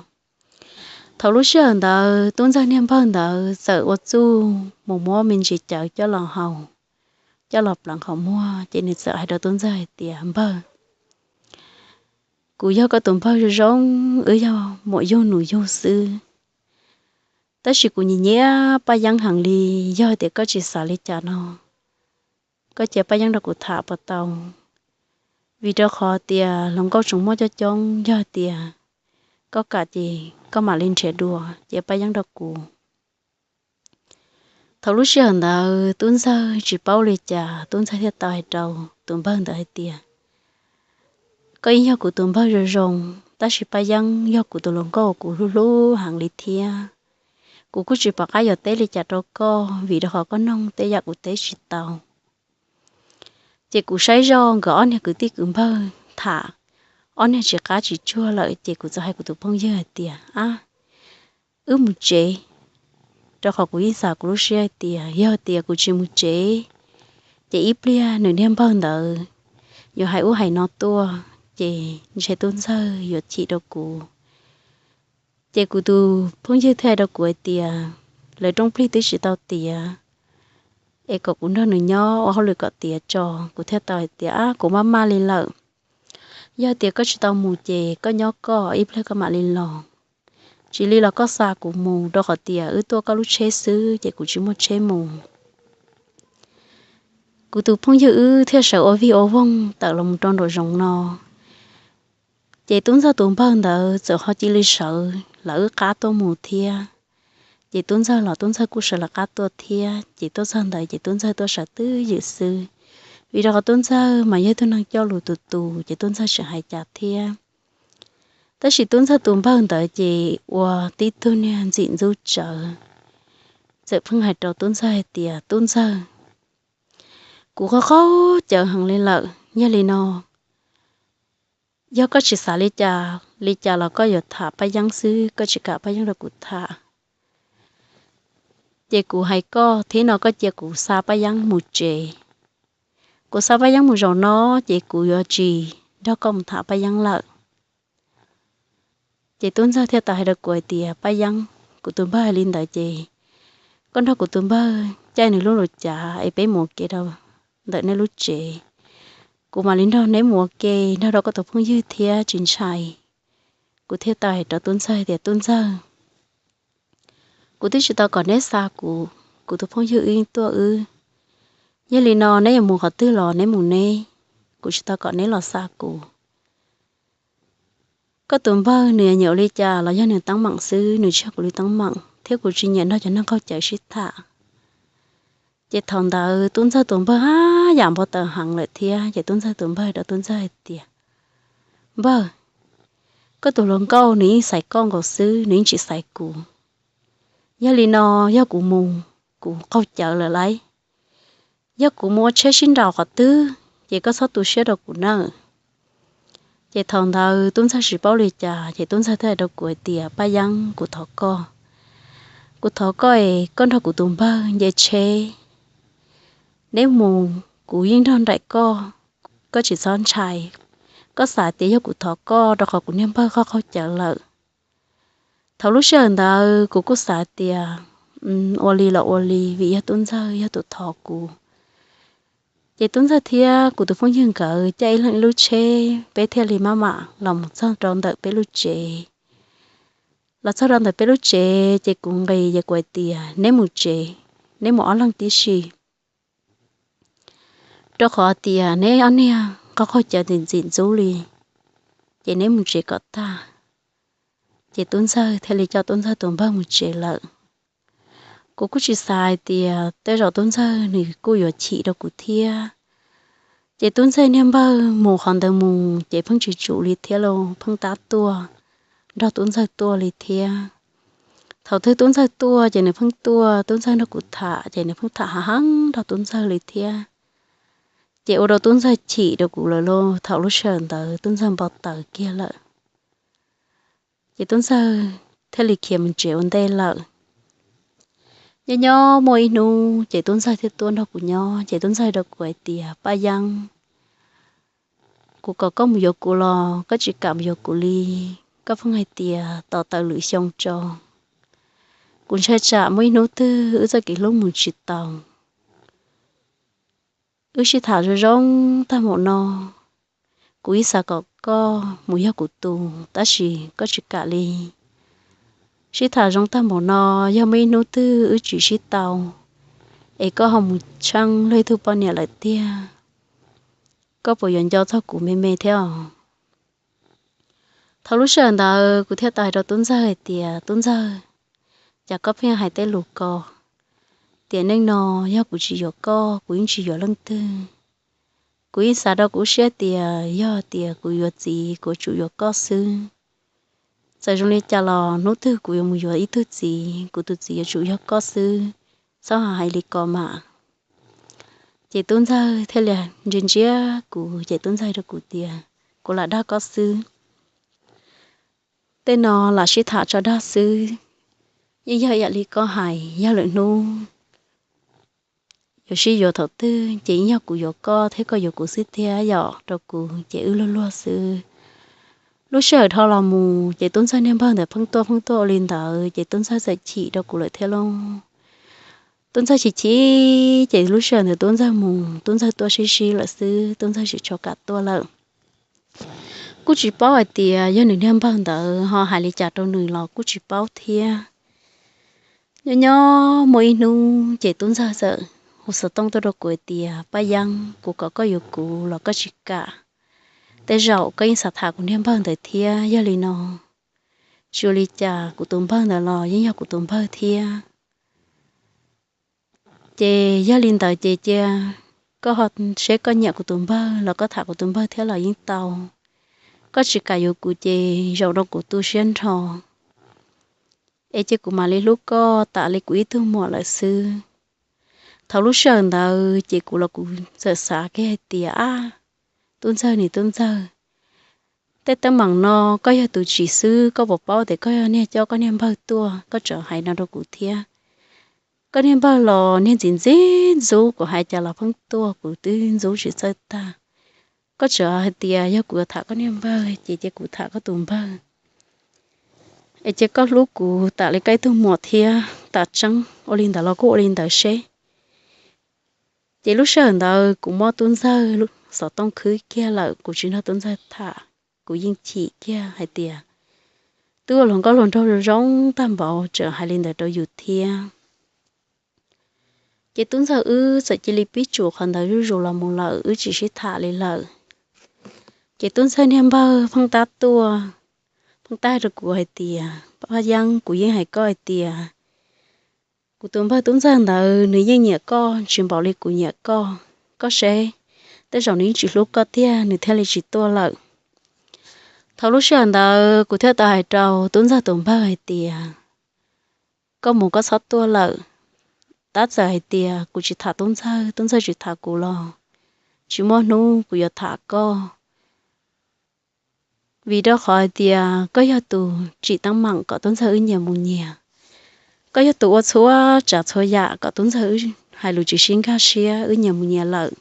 Thaum lub sij hawm ntawd tub ntxawg niag npawg ntawd txawm ua txuj mus muab me ntsis cawv coj los haus, coj los pleev qhov muag, ces nws txawm hais rau tub ntxawg hais tias, npawg, kuv yog koj tus npawg zoo zoo, wb yog muam yug nus yug xwb, tab sis kuv nyiam nyiam Paj Yeeb heev li. Yog tias koj tsis xav li cas no, koj cia Paj Yeeb rau kuv tham puas tau? Vim rau qhov tias hluas nkauj tseem muaj coob coob, yog tias koj kam ces koj mam li nrhiav dua, cia Paj Yeeb rau kuv. Thaum lub sij hawm ntawd tub ntxawg tsis paub li cas, tub ntxawg thiaj tau hais rau tus npawg ntawd hais tias, koj yeej yog kuv tus npawg zoo zoo, tab sis Paj Yeeb yog kuv tus hluas nkauj kuv hlub hlub heev li thiab. Kuv kuj tsis pom qab yuav teb li cas rau koj, vim rau qhov koj noog tej yam kuv teb tsis tau. Ces kuv saib zoj nkawd ob niag kwv tij kwv npawg tham, ob niag tsis qab tsis tsuag lawm ces kuv txawm hais kuv tus phooj ywg hais tias, Ab, wb mus tsev, rau qhov kuv yeej xav kuv lub siab hais tias yog tias kuv tsis mus tsev, ces ib pliag nws niag npawg ntawd yuav hais ub hais no tuaj, ces ntshe tub ntxawg yuav chim rau kuv. Ces kuv tus phooj ywg thiaj hais rau kuv hais tias, lawv rooj plig twb tsis tau tiav, es kom kuv nrog nws nyob ua hauj lwm kom tiav tso. Kuv thiaj tau hais tias, Ab, kuv maj maj li lawm, yog tias koj tsis tau mus ces koj nyob koj, ib pliag koj mam li los. Tsis li los koj xa kuv mus, rau qhov tias wb tuaj koj lub tsheb xwb ces kuv tsis muaj tsheb mus. Kuv tus phooj ywg wb thiaj sawv ua vij ua voog tawm los mus rau nraum zoov no. Ces tub ntxawg tus npawg ntawd txawm ho cia li sawv lawv wb qab tuaj mus thiab. Ces tub ntxawg los tub ntxawg kuj sawv lawv qab tuaj thiab. Ces tuaj txog ntawd ces tub ntxawg tuaj sawv twj ywm xwb, vim rau qhov tub ntxawg mas yog tug neeg coj lus tus tus, ces tub ntxawg tseem hais cas thiab. Tab sis tub ntxawg tus npawg ntawd ces ua tib tug niag ntxim ntxub tsawv, txawm pheej hais rau tub ntxawg hais tias, Tub ntxawg, kuv qaug qaug cawv heev li lawm, yog li no yog koj tsis xav li cas li cas los koj yuav tham Paj Yeeb xwb, koj tsis kam Paj Yeeb rau kuv tham. Ces kuv hais koj thiab no, koj cia kuv xa Paj Yeeb mus tsev. Kuv xa Paj Yeeb mus zaum no ces kuv yuav tsis nrog koj mus tham Paj Yeeb lawm. Ces tub ntxawg thiaj tau hais rau kuv hais tias, Paj Yeeb, kuv tus npawg hais li ntawd ces koj nrog kuv tus npawg caij nws lub lus cav es peb mus ua ke rau ntawm nej lub tsev. Kuv mam li nrog neb mus ua ke, nrog rau koj tus phooj ywg thiab tsis ntshai. Kuv thiaj tau hais rau tub ntxawg tias, Tub ntxawg, kuv twb tsis tau kom neb xa kuv, kuv tus phooj ywg wb tuaj wb. Yog li no neb yuav mus qhov twg los neb mus neb, kuv tsis tau kom neb los xa kuv. Koj tus npawg nws nyiam li cas los yog nws teeb meem xwb, nws tsis yog kuv li teeb meem, thiab kuv tsis nyiam nrog cov neeg qaug cawv sib tham. Ces thaum ntawd tub ntxawg tus npawg haj yam npau taws heev lawm thiab. Ces tub ntxawg tus npawg rau tub ntxawg hais tias, Npawg, koj tus hluas nkauj nws yeej xaiv koj nkaus xwb, nws yeej tsis xaiv kuv. Yog li no, yog kuv mus, kuv qaug cawv lawm lauj. Yog kuv mus ua tsheb sib nraus qhov twg ces koj txhob tu siab rau kuv nawb. Ces thaum ntawd tub ntxawg tsis paub li cas, ces tub ntxawg thiaj hais rau kuv hais tias, Paj Yeeb, kuv thov koj, kuv thov koj es koj nrog kuv tus npawg nce tsheb, neb mus, kuv yeej nrog nraim koj, koj tsis txhob ntshai. Koj xav tias yog kuv thov koj rau qhov kuv niag npawg qaug qaug cawv lawm. Thaum lub sij hawm ntawd kuv kuj xav tias ua li los ua li, vim yog tub ntxawg yog tus thov kuv. Ces tub ntxawg thiab kuv tus phooj ywg nkawd caij ib leeg ib lub tsheb, peb thiaj li maj mam los mus txog rau ntawm peb lub tsev. Los txog rau ntawm peb lub tsev ces kuv nqis ces kuv hais tias, Neb mus tsev, neb mus ob leeg tib si, rau qhov tias neb ob niag qaug qaug cawv ntxim ntxim ntxub li, ces neb mus tsev kom tag. Ces tub ntxawg thiaj li coj tub ntxawg tus npawg mus tsev lawm. Kuv kuj tsis xav hais tias tej zaum tub ntxawg nws kuj yuav chim rau kuv thiab. Ces tub ntxawg niag npawg mus qhov ntawd mus ces pheej tsis tsum li thiab lauj, pheej tab tuaj nrog tub ntxawg tuaj li thiab. Thaum twg tub ntxawg tuaj ces nws pheej tuaj, tub ntxawg nrog kuv tham ces nws pheej tham hav heev nrog tub ntxawg li thiab. Ces ua rau tub ntxawg chim rau kuv lawm lauj. Thaum lub sij hawm ntawd tub ntxawg npau taws kiag lawm. Ces tub ntxawg thiaj li khiav mus tsev ua ntej lawm. Nyob nyob muaj ib hnub ces tub ntxawg thiaj tuaj nrog kuv nyob, ces tub ntxawg rau kuv hais tias, Paj Yeeb, kuv kom koj mus yuav kuv los koj tsis kam mus yuav kuv li. Koj pheej hais tias tos tawm lwm xyoo tso. Kuv ntshai tsam muaj ib hnub twg wb txoj kev hlub mus tsis tau. Wb sib tham zoo zoo tag npaum no, kuv ib xav kom koj mus yog kuv tus, tab sis koj tsis kam li. Sib tham zoo tag npaum no, yog muaj ib hnub twg wb tsis sib tau, es koj ho mus tsheej luag ib tug poj niam lawm tiag, koj puas yuav nco txog kuv me me thiab os? Thaum lub sij hawm ntawd kuv thiaj tau hais rau tub ntxawg hais tias, Tub ntxawg, cas koj pheej hais tej lus ko? Tiam neej no yog kuv tsis yuav koj, kuv yeej tsis yuav leej twg. Kuv yeej xav rau kuv siab tias yog tias kuv yuav txiv, kuv tsum yuav koj xwb. Txawm zoo li cas los hnub twg kuv yuav mus yuav ib tug txiv, kuv tus txiv yuav tsum yog koj xwb, txhob hais li ko mas. Ces tub ntxawg thiaj li ntsia ntsia kuv, ces tub ntxawg rau kuv tias, Kuv lam dag koj xwb. Tej no lam sib tham tso dag xwb. Yeej yog ib yam li koj hais, yog lwm hnub yuav sib yuav thaum twg ces yeej yog kuv yuav koj thiab koj yuav kuv xwb thiab yom, rau kuv ces wb luag luag xwb. Lub sij hawm dhau los mus ces tub ntxawg niag npawg ntawd pheej tuaj pheej tuaj ua li ntawd ces tub ntxawg txawm chim rau kuv lawm thiab lauj. Tub ntxawg chim chim ces lub sij hawm ntawd tub ntxawg mus, tub ntxawg tuaj sib sib lawm xwb, tub ntxawg tsis tshua kam tuaj lawm. Kuj tsis paub hais tias yog nws niag npawg ntawd ho hais li cas rau nws los kuj tsis paub thiab. Nyob nyob muaj ib hnub ces tub ntxawg txawm hu xov tooj tuaj rau kuv hais tias, Paj Yeeb, kuv kom koj yuav kuv los koj tsis kam. Tej zaum koj yeej xav tham kuv niag npawg ntawd thiab, yog li no tsis ua li cas, kuv tus npawg ntawd los yeej yog kuv tus npawg thiab. Ces yog li ntawd ces cia koj ho seb koj nyiam kuv tus npawg los koj tham kuv tus npawg thiab los yeej tau. Koj tsis kam yuav kuv ces zaum rau kuv tu siab nrho, es cia kuv mam li hlub koj tas li kuv ib tug muam lawm xwb. Thaum lub sij hawm ntawd ces kuv los kuv txawm xav kiag hais tias, Ab, tub ntxawg nis tub ntxawg, tej teeb meem no koj yog tus tsim xwb, koj puas paub tias koj yog niag coj koj niag npawg tuaj, koj tseem hais no rau kuv thiab. Koj niag npawg los niag ntxim ntxim ntxub, kuv hais cas los pheej tuaj, kuv twb ntxub tsis txawj tag. Koj tseem hais tias yog kuv yuav tham koj niag npawg ces cia kuv tham koj tus npawg, es cia koj hlub kuv tas li koj ib tug muam thiab. Tam tseeb ua li ntawd los kuj ua li ntawd seb. Ces lub sij hawm ntawd kuv muab tub ntxawg xov tooj khwb kiag lawm, kuv tsis nrog tub ntxawg tham. Kuv yeej chim kiag hais tias, twb ua hluas nkauj hluas nraug zoo zoo tag npaum tseem hais li ntawd rau yus thiab. Ces tub ntxawg wb txawm cia li pib tsum qhov ntawd zuj zus los mus lawm, wb tsis sib tham li lawm. Ces tub ntxawg niag npawg pheej tab tuaj, pheej tab rau kuv hais tias, Paj Yeeb, kuv yeej hais koj hais tias kuv tus npawg tub ntxawg ntawd nws yeej nyiam koj tsis npaum li kuv nyiam koj. Koj seb, tej zaum nws yeej tsis hlub koj tiag nws thiaj li tsis tuaj lawm. Thaum lub sij hawm ntawd kuv thiaj tau hais rau tub ntxawg tus npawg hais tias, koj mus koj txhob tuaj lawm. Tab txawm hais tias kuv tsis tham tub ntxawg, tub ntxawg tsis tham kuv los tsis muaj hnub kuv yuav tham koj. Vim rau qhov hais tias koj yog tus tsim teeb meem kom tub ntxawg wb nyias mus nyias. Koj yog tus ua txhua tsav txhua yam kom tub ntxawg wb hais lus tsis sib nkag siab, wb nyias mus nyias lawm.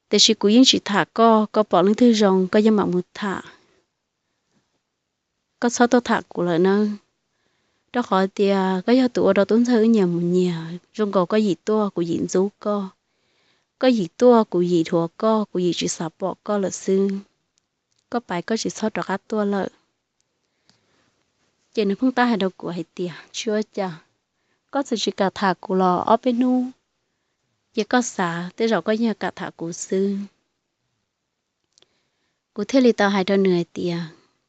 Tiam sis kuv yeej tsis tham koj, koj pom leej twg zoo koj yeej mam mus tham. Koj txhob tuaj tham kuv lawm nawb. Rau qhov tias koj yog tus ua rau tub ntxawg wb nyias mus nyias, zoo nkaus koj yim tuaj kuv yim ntxub koj, koj yim tuaj kuv yim dhuav koj, kuv yim tsis xav pom koj lawm xwb. Koj pais koj tsis txhob rov qab tuaj lawm. Ces nws pheej tab hais rau kuv hais tias, tsis ua cas, koj txawm tsis kam tham kuv los ob peb hnub ces koj xav, tej zaum koj yeej kam tham kuv xwb. Kuv thiaj li tau hais rau nws hais tias,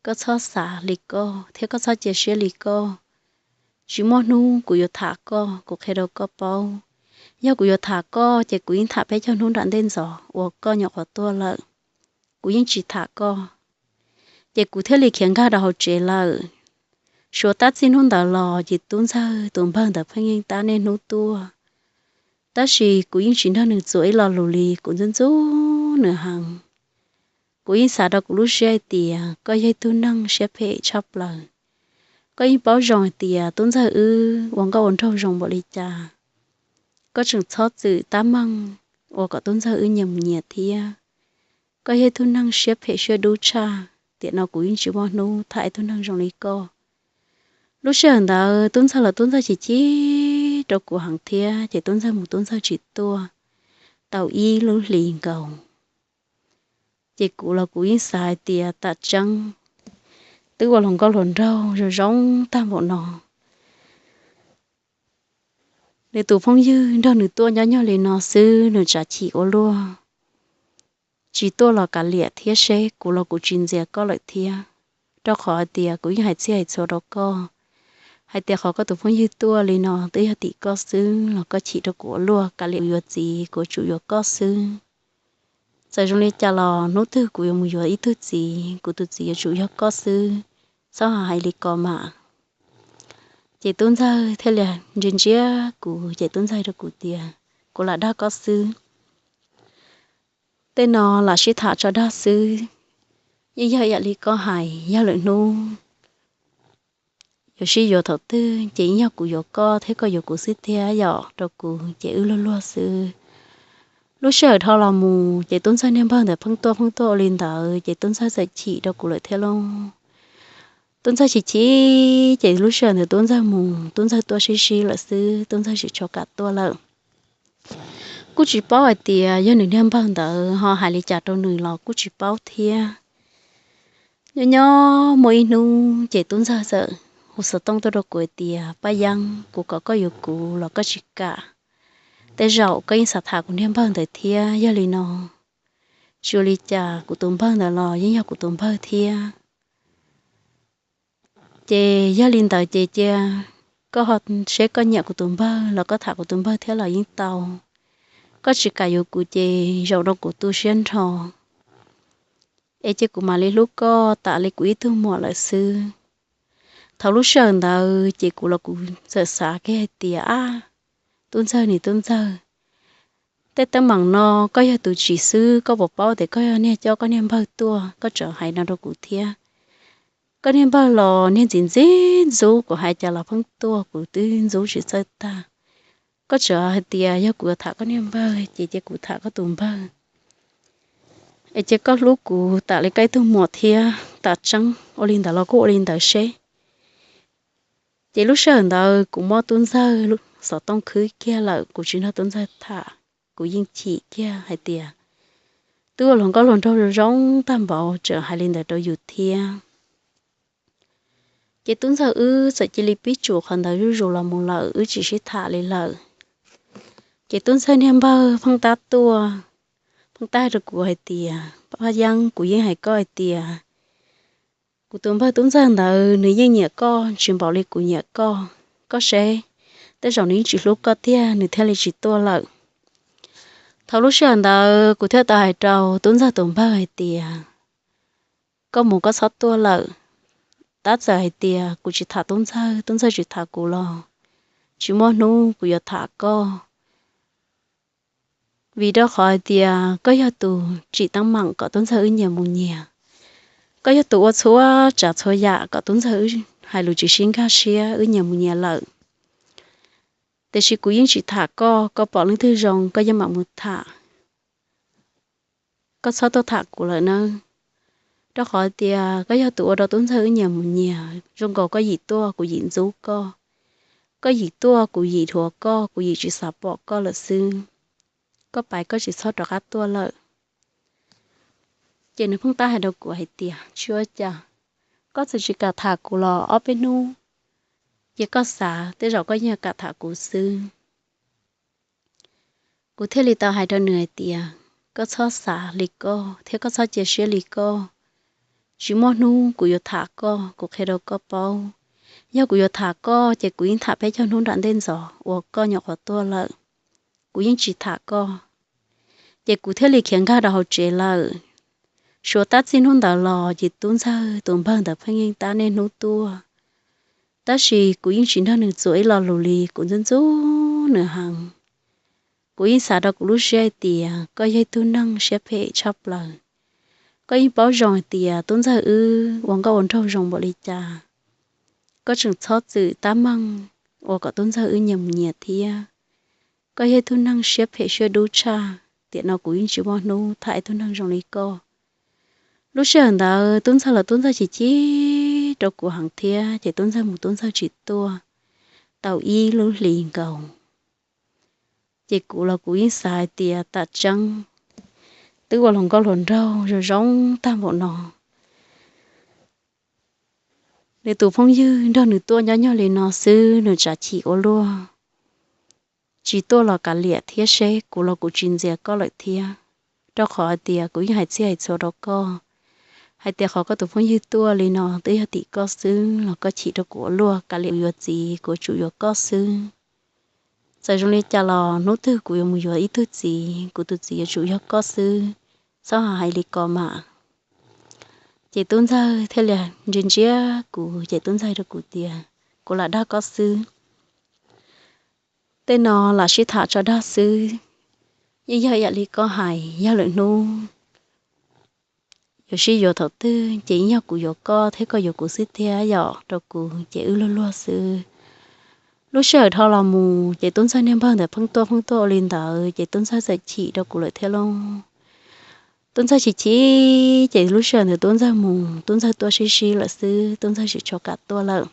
koj txhob xav li koj thiab koj txhob cia siab li koj. Tsis muaj hnub kuv yuav tham koj, kuv qhia rau koj paub. Yog kuv yuav tham koj ces kuv yeej tham peb caug hnub nram ntej ntxov uas koj nyuam qhuav tuaj lawm. Kuv yeej tsis tham koj. Ces kuv thiaj li khiav nkag rau hauv tsev lawm. Suav tab txij hnub ntawd los ces tub ntxawg tus npawg ntawd pheej yeej tab niaj hnub tuaj. Tab sis kuv yeej tsis nrog nws txuas ib lo lus li, kuv ntxub ntxub nws heev. Kuv yeej xav rau kuv lub siab hais tias koj yog ib tug neeg siab phem tshaj plaws. Koj yeej paub zoo hais tias tub ntxawg wb ua nkauj ua nraug zoo npaum li cas, koj tseem txhob txwm tab meeg ua kom tub ntxawg wb nyias mus nyias thiab. Koj yog ib tug neeg siab phem siab dub tshaj, tiam no kuv yeej tsis muaj hnub tham ib tug neeg zoo li koj. Lub sij hawm ntawd tub ntxawg los tub ntxawg chim chim rau kuv heev thiab, ces tub ntxawg mus tub ntxawg tsis tuaj tau ib lub hlis nkaus. Ces kuv los kuv yeej xav hais tias tam tseeb twb ua hluas nkauj hluas nraug zoo zoo tag npaum no, nws tus phooj ywg nrog nws tuaj nyob nyuag li no xwb nws tsav chim ua luaj, tsis tuaj los kav liam thiab seb, kuv los kuv tsis ntxias koj lawm thiab. Rau qhov hais tias kuv yeej hais txhij hais txhua rau koj hais tias qhov koj tus phooj ywg tuaj li no twb yog tim koj xwb los koj chim rau kuv ua luaj, kav liam yuav txiv, kuv tsum yuav koj xwb. Txawm zoo li cas los hnub twg kuv yuav mus yuav ib tug txiv, kuv tus txiv yuav tsum yog koj xwb, txhob hais li ko mas. Ces tub ntxawg thiaj li ntsia ntsia kuv, ces tub ntxawg rau kuv tias, kuv lam dag koj xwb. Tej no lam sib tham tso dag xwb. Yeej yog ib yam li koj hais, yog lwm hnub yuav sib yuav thaum twg ces yeej yog kuv yuav koj thiab koj yuav kuv xwb tiag, yog rau kuv ces wb luag luag xwb. Lub sij hawm dhau los mus ces tub ntxawg niag npawg ntawd pheej tuaj pheej tuaj ua li ntawd ces tub ntxawg txawm chim rau kuv lawm thiab lauj. Tub ntxawg chim chim ces lub sij hawm ntawd tub ntxawg mus, tub ntxawg tuaj sib sib lawm xwb, tub ntxawg tsis tshua kam tuaj lawm. Kuj tsis paub hais tias yog nws niag npawg ntawd ho hais li cas rau nws los kuj tsis paub thiab. Nyob nyob muaj ib hnub ces tub ntxawg txawm hu xov tooj tuaj rau kuv hais tias, Paj Yeeb, kuv kom koj yuav kuv los koj tsis kam. Tej zaum koj yeej xav tham kuv niag npawg ntawd thiab, yog li no tsis ua li cas, kuv tus npawg ntawd los yeej yog kuv tus npawg thiab. Ces yog li ntawd ces cia koj ho seb koj nyiam kuv tus npawg los koj tham kuv tus npawg thiab los yeej tau. Koj tsis kam yuav kuv ces zaum no kuv tu siab nrho, es ces kuv mam li hlub koj tas li kuv ib tug muam lawm xwb. Thaum lub sij hawm ntawd ces kuv los kuv txawm xav kiag hais tias, Ab, tub ntxawg nis tub ntxawg, tej teeb meem no koj yog tus tsim xwb, koj puas paub tias koj yog niag coj koj niag npawg tuaj, koj tseem hais no rau kuv thiab. Koj niag npawg los niag ntxim ntxim ntxub, kuv hais cas los pheej tuaj, kuv twb ntxub tsis txawj tag. Koj tseem hais tias yog kuv yuav tham koj niag npawg ces cia kuv tham koj tus npawg, es cia koj hlub kuv tas li koj ib tug muam thiab. Tas tseeb ua li ntawd los kuj ua li ntawd seb. Ces lub sij hawm ntawd kuv muab tub ntxawg xov tooj khwb kiag lawm, kuv tsis nrog tub ntxawg tham, kuv yeej chim kiag hais tias, twb ua hluas nkauj hluas nraug zoo zoo tag npaum tseem hais li ntawd rau yus thiab. Ces tub ntxawg wb txawm cia li pib tsum qhov ntawd zuj zus los mus lawm, wb tsis sib tham li lawm. Ces tub ntxawg niag npawg pheej tab tuaj, pheej tab rau kuv hais tias, Paj Yeeb, kuv yeej hais koj hais tias kuv tus npawg tub ntxawg ntawd nws yeej nyiam koj tsis npaum li kuv nyiam koj. Koj seb, tej zaum nws yeej tsis hlub koj tiag nws thiaj li tsis tuaj lawm. Thaum lub sij hawm ntawd kuv thiaj tau hais rau tub ntxawg tus npawg hais tias, koj mus koj txhob tuaj lawm. Tab txawm hais tias kuv tsis tham tub ntxawg, tub ntxawg tsis tham kuv los tsis muaj hnub kuv yuav tham koj. Vim rau qhov hais tias koj yog tus tsim teeb meem kom tub ntxawg wb nyias mus nyias. Koj yog tus ua txhua tsav txhua yam kom tub ntxawg wb hais lus tsis sib nkag siab, wb nyias mus nyias lawm. Tiam sis kuv yeej tsis tham koj, koj pom leej twg zoo koj yeej mam mus tham. Koj txhob tuaj tham kuv lawm nawb. Rau qhov tias koj yog tus ua rau tub ntxawg wb nyias mus nyias, zoo nkaus koj yim tuaj kuv yim ntxub koj, koj yim tuaj kuv yim dhuav koj, kuv yim tsis xav pom koj lawm xwb. Koj pais koj tsis txhob rov qab tuaj lawm. Ces nws pheej tab hais rau kuv hais tias, tsis ua cas, koj txawm tsis kam tham kuv los ob peb hnub ces koj xav, tej zaum koj yeej kam tham kuv xwb. Kuv thiaj li tau hais rau nws hais tias, koj txhob xav li koj thiab koj txhob cia siab li koj. Tsis muaj hnub kuv yuav tham koj, kuv qhia rau koj paub. Yog kuv yuav tham koj ces kuv yeej tham peb caug hnub nram ntej ntxov uas koj nyuam qhuav tuaj lawm. Kuv yeej tsis tham koj. Ces kuv thiaj li khiav nkag rau hauv tsev lawm. Suav tab txij hnub ntawd los ces tub ntxawg tus npawg ntawd pheej yeej tab niaj hnub tuaj. Tab sis kuv yeej tsis nrog nws txuas ib lo lus li, kuv ntxub ntxub nws heev. Kuv yeej xav rau kuv lub siab hais tias koj yog ib tug neeg siab phem tshaj plaws. Koj yeej paub zoo hais tias tub ntxawg wb ua nkauj ua nraug zoo npaum li cas. Koj tseem txhob txwm tab meeg ua kom tub ntxawg wb nyias mus nyias thiab. Koj yog ib tug neeg siab phem siab dub tshaj, tiam no kuv yeej tsis muaj hnub tham ib tug neeg zoo li koj. Lub sij hawm ntawd tub ntxawg los tub ntxawg chim chim rau kuv heev thiab, ces tub ntxawg mus tub ntxawg tsis tuaj tau ib lub hlis nkaus. Ces kuv los kuv yeej xav hais tias tam tseeb twb ua hluas nkauj hluas nraug zoo zoo tag npaum no, nws tus phooj ywg nrog nws tuaj nyob nyuag li no xwb nws tsam chim ua luaj, tsis tuaj los kav liam thiab seb, kuv los kuv tsis ntxias koj lawm thiab. Rau qhov hais tias kuv yeej hais txhij hais txhua rau koj hais tias qhov koj tus phooj ywg tuaj li no twb yog tim koj xwb los koj chim rau kuv ua luaj, kav liam yuav txiv, kuv tsum yuav koj xwb. Txawm zoo li cas los hnub twg kuv yuav mus yuav ib tug txiv, kuv tus txiv yuav tsum yog koj xwb, txhob hais li ko mas. Ces tub ntxawg thiaj li ntsia ntsia kuv, ces tub ntxawg rau kuv tias, kuv lam dag koj xwb, tej no lam sib tham tso dag xwb. Yeej yog ib yam li koj hais, yog lwm hnub yuav sib yuav thaum twg ces yeej yog kuv yuav koj thiab koj yuav kuv xwb tiag yom, rau kuv ces wb luag luag xwb. Lub sij hawm dhau los mus ces tub ntxawg niag npawg ntawd pheej tuaj pheej tuaj ua li ntawd ces tub ntxawg txawm chim rau kuv lawm thiab lauj. Tub ntxawg chim chim ces lub sij hawm ntawd tub ntxawg mus, tub ntxawg tuaj sib sib lawm xwb, tub ntxawg tsis tshua kam tuaj lawm.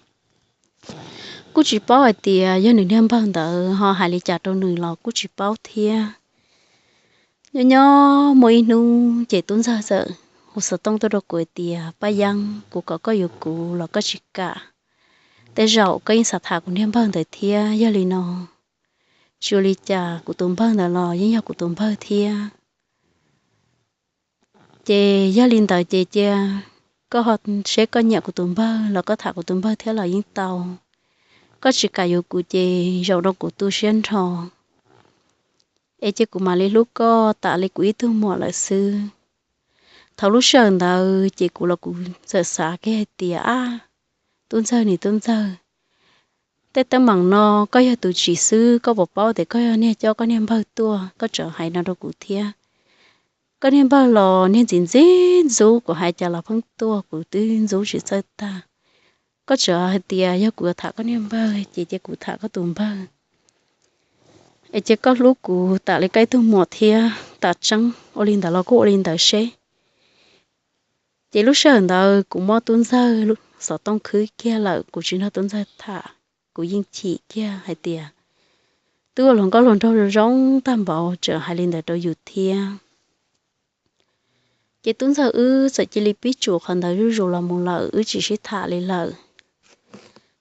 Kuj tsis paub hais tias yog nws niag npawg ntawd ho hais li cas rau nws los kuj tsis paub thiab. Nyob nyob muaj ib hnub ces tub ntxawg txawm hu xov tooj tuaj rau kuv hais tias, Paj Yeeb, kuv kom koj yuav kuv los koj tsis kam. Tej zaum koj yeej xav tham kuv niag npawg ntawd thiab, yog li no tsis ua li cas, kuv tus npawg ntawd los yeej yog kuv tus npawg thiab. Ces yog li ntawd ces cia koj ho seb koj nyiam kuv tus npawg los koj tham kuv tus npawg thiab los yeej tau. Koj tsis kam yuav kuv ces zaum no kuv tu siab nrho, es cia kuv mam li hlub koj tas li kuv ib tug muam lawm xwb. Thaum lub sij hawm ntawd ces kuv los kuv txawm xav kiag hais tias, Ab, tub ntxawg nim tub ntxawg, tej teeb meem no koj yog tus tsim xwb, koj puas paub tias koj yog niag coj koj niag npawg tuaj, koj tseem hais no rau kuv thiab. Koj niag npawg los niag ntxim ntxim ntxub, kuv hais cas los pheej tuaj, kuv twb ntxub tsis txawj tag. Koj tseem hais tias yog kuv yuav tham koj niag npawg ces cia kuv tham koj tus npawg, es cia koj hlub kuv tas li koj ib tug muam thiab. Tas tseeb ua li ntawd los kuj ua li ntawd seb. Ces lub sij hawm ntawd kuv muab tub ntxawg xov tooj khwb kiag lawm, kuv tsis nrog tub ntxawg tham. Kuv yeej chim kiag hais tias twb ua hluas nkauj hluas nraug zoo zoo tag npaum tseem hais li ntawd rau yus thiab. Ces tub ntxawg wb txawm cia li pib tsum qhov ntawd zuj zus los mus lawm, wb tsis sib tham li lawm.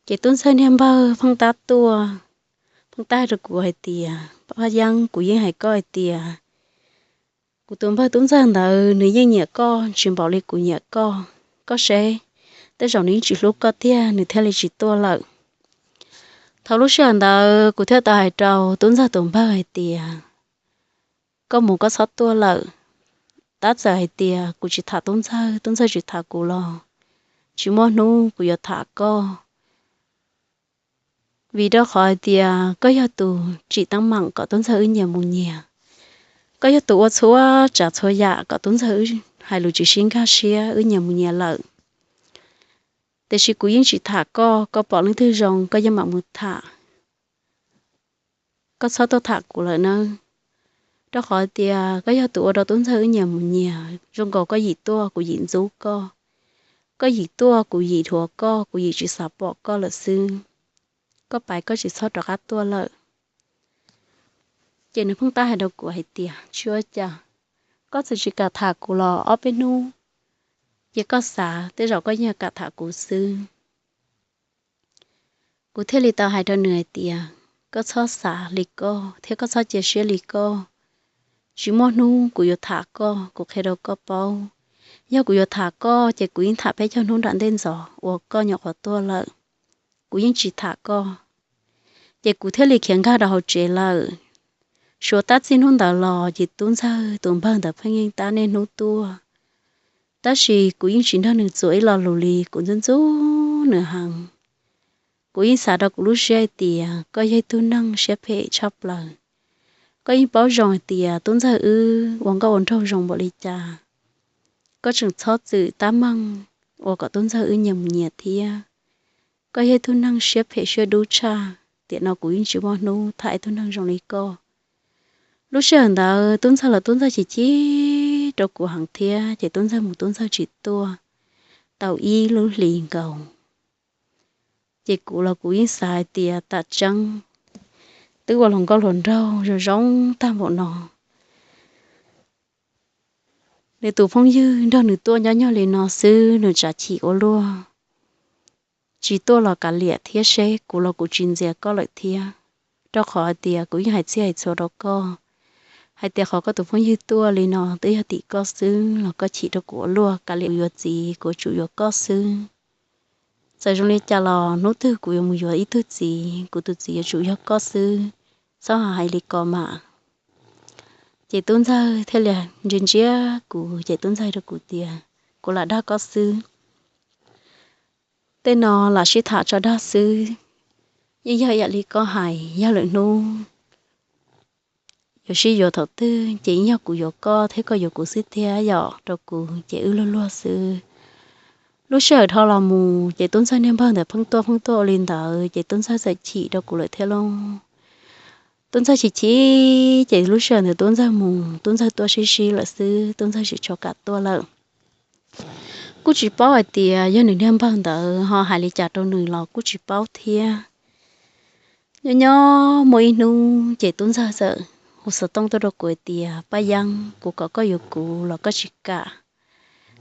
Ces tub ntxawg niag npawg pheej tab tuaj, pheej tab hais rau kuv hais tias, Paj Yeeb, kuv yeej hais koj hais tias kuv tus npawg tub ntxawg ntawd nws yeej nyiam koj tsis npaum li kuv nyiam koj. Koj seb, tej zaum nws yeej tsis hlub koj tiag nws thiaj li tsis tuaj lawm. Thaum lub sij hawm ntawd kuv thiaj tau hais rau tub ntxawg tus npawg hais tias, Koj mus koj txhob tuaj lawm. Tab txawm hais tias kuv tsis tham tub ntxawg, tub ntxawg tsis tham kuv los tsis muaj hnub kuv yuav tham koj. Vim rau qhov hais tias koj yog tus tsim teeb meem kom tub ntxawg wb nyias mus nyias, koj yog tus ua txhua tsav txhua yam kom tub ntxawg wb hais lus tsis sib nkag siab wb nyias mus nyias lawm. Tiam sis kuv yeej tsis tham koj, koj pom leej twg zoo koj yeej mam mus tham. Koj txhob tuaj tham kuv lawm nawb, rau qhov tias koj yog tus ua rau tub ntxawg wb nyias mus nyias. Zoo nkaus koj yim tuaj kuv yim ntxub koj, koj yim tuaj kuv yim dhuav koj, kuv yim tsis xav pom koj lawm xwb. Koj pais koj tsis txhob rov qab tuaj lawm. Ces nws pheej tab hais rau kuv hais tias, Tsis ua cas, koj txawm tsis kam tham kuv los ob peb hnub ces koj xav, tej zaum koj yeej kam tham kuv xwb. Kuv thiaj li tau hais rau nws hais tias, Koj txhob xav li koj thiab koj txhob cia siab li koj. Tsis muaj hnub kuv yuav tham koj, kuv qhia rau koj paub. Yog kuv yuav tham koj ces kuv yeej tham peb caug hnub nram ntej ntxov uas koj nyuam qhuav tuaj lawm. Kuv yeej tsis tham koj. Ces kuv thiaj li khiav nkag rau hauv tsev lawm. Suav tab txij hnub ntawd los ces tub ntxawg tus npawg ntawd pheej yeej tab niaj hnub tuaj. Tab sis kuv yeej tsis nrog nws txuas ib lo lus li, kuv ntxub ntxub nws heev. Kuv yeej xav rau kuv lub siab hais tias koj yog ib tug neeg siab phem tshaj plaws. Koj yeej paub zoo hais tias tub ntxawg wb ua nkauj ua nraug zoo npaum li cas. Koj tseem txhob txwm tab meeg ua kom tub ntxawg wb nyias mus nyias thiab. Koj yog ib tug neeg siab phem siab dub tshaj, tiam no kuv yeej tsis muaj hnub tham ib tug neeg zoo li koj. Lub sij hawm ntawd tub ntxawg los tub ntxawg chim chim rau kuv heev thiab, ces tub ntxawg mus tub ntxawg tsis tuaj tau ib lub hlis nkaus. Ces kuv los kuv yeej xav hais tias tam tseeb twb ua hluas nkauj hluas nraug zoo zoo tag npaum no, nws tus phooj ywg nrog nws tuaj nyob nyuag li no xwb nws tsav chim ua luaj. Tsis tuaj los kav liam thiab seb, kuv los kuv tsis ntxias koj lawm thiab, rau qhov hais tias kuv yeej hais txhij hais txhua rau koj hais tias qhov koj tus phooj ywg tuaj li no twb yog tim koj xwb los koj chim rau kuv ua luaj, kav liam yuav txiv, kuv yuav tsum yuav koj xwb. Txawm zoo li cas los hnub twg kuv yuav mus yuav ib tug txiv, kuv tus txiv yuav tsum yog koj xwb, txhob hais li ko mas. Ces tub ntxawg thiaj li ntsia ntsia kuv, ces tub ntxawg rau kuv tias, Kuv lam dag koj xwb. Tej no lam sib tham tso dag xwb. Yeej yog ib yam li koj hais, yog lwm hnub yuav sib yuav thaum twg ces yeej yog kuv yuav koj thiab koj yuav kuv xwb tiag yom, rau kuv ces wb luag luag xwb. Lub sij hawm dhau los mus ces Tub Ntxawg niag npawg ntawd pheej tuaj pheej tuaj ua li ntawd ces Tub Ntxawg txawm chim rau kuv lawm thiab lauj. Tub Ntxawg chim chim ces lub sij hawm ntawd Tub Ntxawg mus, Tub Ntxawg tuaj sib sib lawm xwb, Tub Ntxawg tsis tshua kam tuaj lawm. Kuj tsis paub hais tias yog nws niag npawg ntawd ho hais li cas rau nws los kuj tsis paub thiab. Nyob nyob muaj ib hnub ces Tub Ntxawg txawm hu xov tooj tuaj rau kuv hais tias, Paj Yeeb, kuv kom koj yuav kuv los koj tsis kam.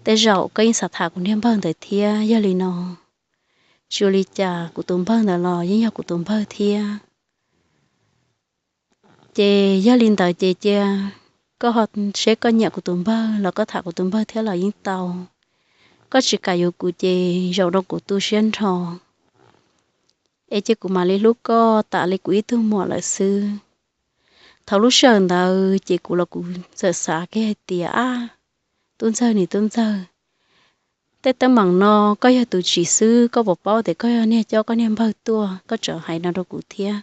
Tej zaum koj yeej xav tham kuv niag npawg ntawd thiab, yog li no tsis ua li cas, kuv tus npawg ntawd los yeej yog kuv tus npawg thiab. Ces yog li ntawd ces cia koj ho seb koj nyiam kuv tus npawg los koj tham kuv tus npawg thiab los yeej tau. Koj tsis kam yuav kuv ces zaum no kuv tu siab nrho, es cia kuv mam li hlub koj tam li kuv ib tug muam lawm xwb. Thaum lub sij hawm ntawd ces kuv los kuv txawm xav kiag hais tias, Ab, Tub Ntxawg, niag Tub Ntxawg, tej teeb meem no koj yog tus tsim xwb, koj puas paub tias koj yog niag coj koj niag npawg tuaj, koj tseem hais no rau kuv thiab.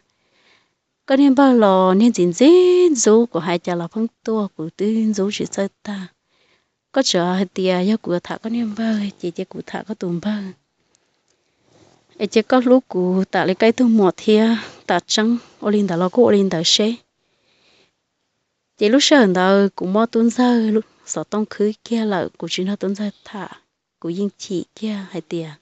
Koj niag npawg los niag ntxim ntxim ntxub, kuv hais cas los pheej tuaj, kuv twb ntxub tsis txawj tag. Koj tseem hais tias yog kuv yuav tham koj niag npawg ces cia kuv tham koj tus npawg, es cia koj hlub kuv tam li koj ib tug muam thiab. Tam tseeb ua li ntawd los kuj ua li ntawd seb. Ces lub sij hawm ntawd kuv muab Tub Ntxawg xov tooj khwb kiag lawm, kuv tsis nrog Tub Ntxawg tham. Kuv yeej chim kiag hais tias,